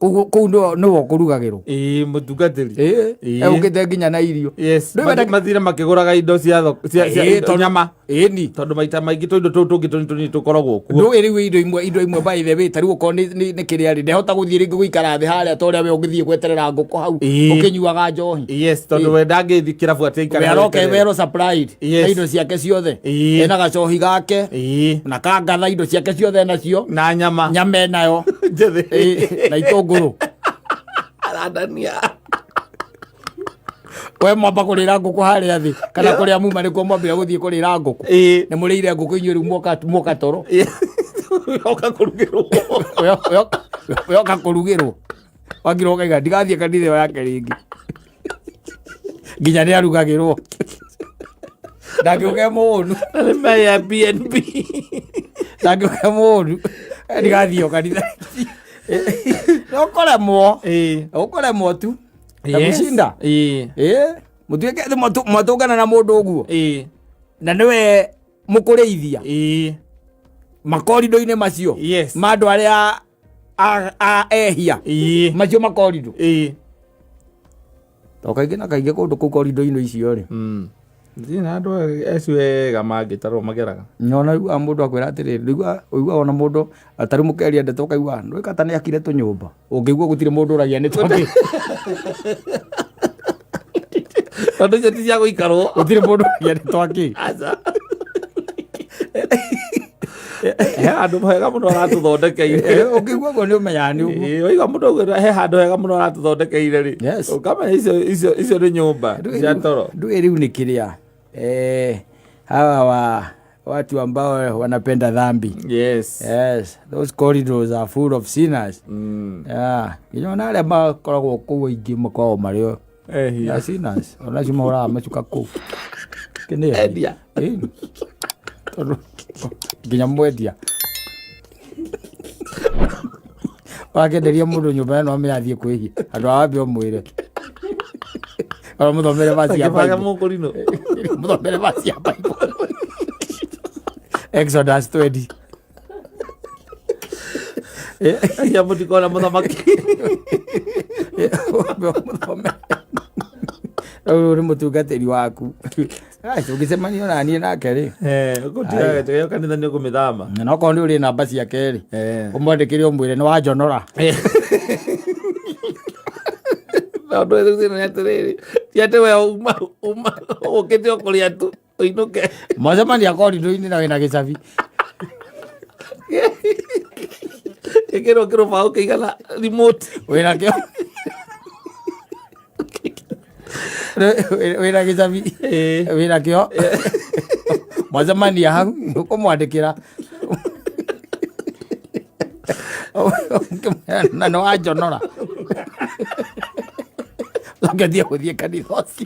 Kũu nĩwe ũkũrugagĩrwo. Mũtungatĩri. Egũkĩte nginya na irio. Yes. Mathire makĩgũraga indo cia thoko, cia nyama. Ĩni. Tondũ maita maingĩ tũindo tũu tũngĩ tũnini tũnini tũkoragwo kuo. Ndũĩ rĩu indo imwe by the way, ta rĩu okorwo nĩ kĩrĩa rĩ, ndehota gũthiĩ rĩngĩ gũikara thĩ harĩa ta ũrĩa we ũngĩthiĩ gweterera ngũkũ hau ũkĩnyuaga njohi. Yes, tondũ we ndangĩthiĩ kĩrabu atĩ aikare We aroka eterere. well supplied. Yes. Na indo ciake ciothe. Ena gacohi gake. Na kangatha indo ciake ciothe nacio. Na nyama. Nyama enayo. Njĩthĩ. Na itũngũrũ. Arandania. We mwamba kũrĩra ngũkũ harĩa thĩ kana kũrĩa muma nĩkuo mwambire gũthiĩ kũrĩra ngũkũ. Nĩ mũrĩire ngũkũ inyuĩ rĩu mwoka toro. Oka kũrugĩrwo. Oka kũrugĩrwo. Wakirwo ũkaiga ndigathiĩ kanitha ĩyo yake rĩngĩ. Nginya nĩ arugagĩrwo. Ndangĩũke mũũnu. Nĩ ma Airbnb. Ndangĩũke mũũnu. Ndigathiĩ o kanitha. No ũkoremwo. Ũkoremwo tu. Ndakushinda. Mũtuĩke mwatũngana na mũndũ ũguo. Na nĩwe mũkũrĩithia. Makorido-inĩ macio. Ma andũ arĩa ehia. Macio makorido. To kaingĩ na kaingĩ kũndũ kũu korido-inĩ icio rĩ. Ndirĩ na andũ acio ega mangĩtarwo mageraga. Nyona rĩu mũndũ akwĩra atĩrĩrĩ, ũiguaga ona mũndũ tarĩu mũkeria ndeto ũkaigua ndũĩ ta nĩakire tũnyũmba. Ũngĩigua gũtirĩ mũndũ ũragia nĩ twakĩ. Tondũ icio ti cia gũikarwo. Gũtirĩ mũndũ ũragia nĩ twakĩ. Aca. He handũ hega mũno aratũthondekeire. Ũngĩigua ũguo nĩ ũmenyaga nĩ ũguo. Waigua mũndũ augĩte he handũ hega mũno aratũthondekeire rĩ. Ũkamenya icio nĩ nyũmba cia toro. Ndũĩ rĩu nĩ kĩrĩa. Hawa watu ambao wanapenda dhambi. Yes. Yes, those corridors are full of sinners. Yeah. Nginya ona arĩa makoragwo kũu aingĩ makoragwo marĩ o Ehia. sinners. Ona acio mahũraga macuka kũu. Kĩ nĩ ehia? Endia. Ĩni. Tondũ nginya mwendia. Wakĩenderia mũndũ nyũmba ĩno amenya athiĩ kwĩhia. Andũ a wambe ũmwĩre. Ona mũthomere verse ya Akĩbanga Bible. mũkũrinũ. Mũthomere verse ya Bible. Exodus 20. Ehia mũtikona mũthamaki. Mũthomere. Rĩu nĩ mũtungatĩri waku. Tũngĩcemania ona niĩ nake rĩ. Ũgũtiga gĩtĩ kanitha nĩ ũkũmĩthama. Na okorwo nĩ ũrĩ namba ciake rĩ. Ũmwandĩkĩre ũmwĩre nĩ wanjonora. Tondũ rĩu thĩna nĩ atĩrĩrĩ, ti atĩ we uma ũkĩte o kũrĩa tu ũinũke. Mwacemania korido-inĩ na wĩna gĩcabi. Ĩkĩrwo kĩrũbaũ kĩigana remote. Wĩna kĩo. Wĩna gĩcabi. Wĩna kĩo. Mwacemania hau ũkũmwandĩkĩra. Na nĩ wanjonora. Ũcoke thiĩ gũthiĩ kanitha ũcio.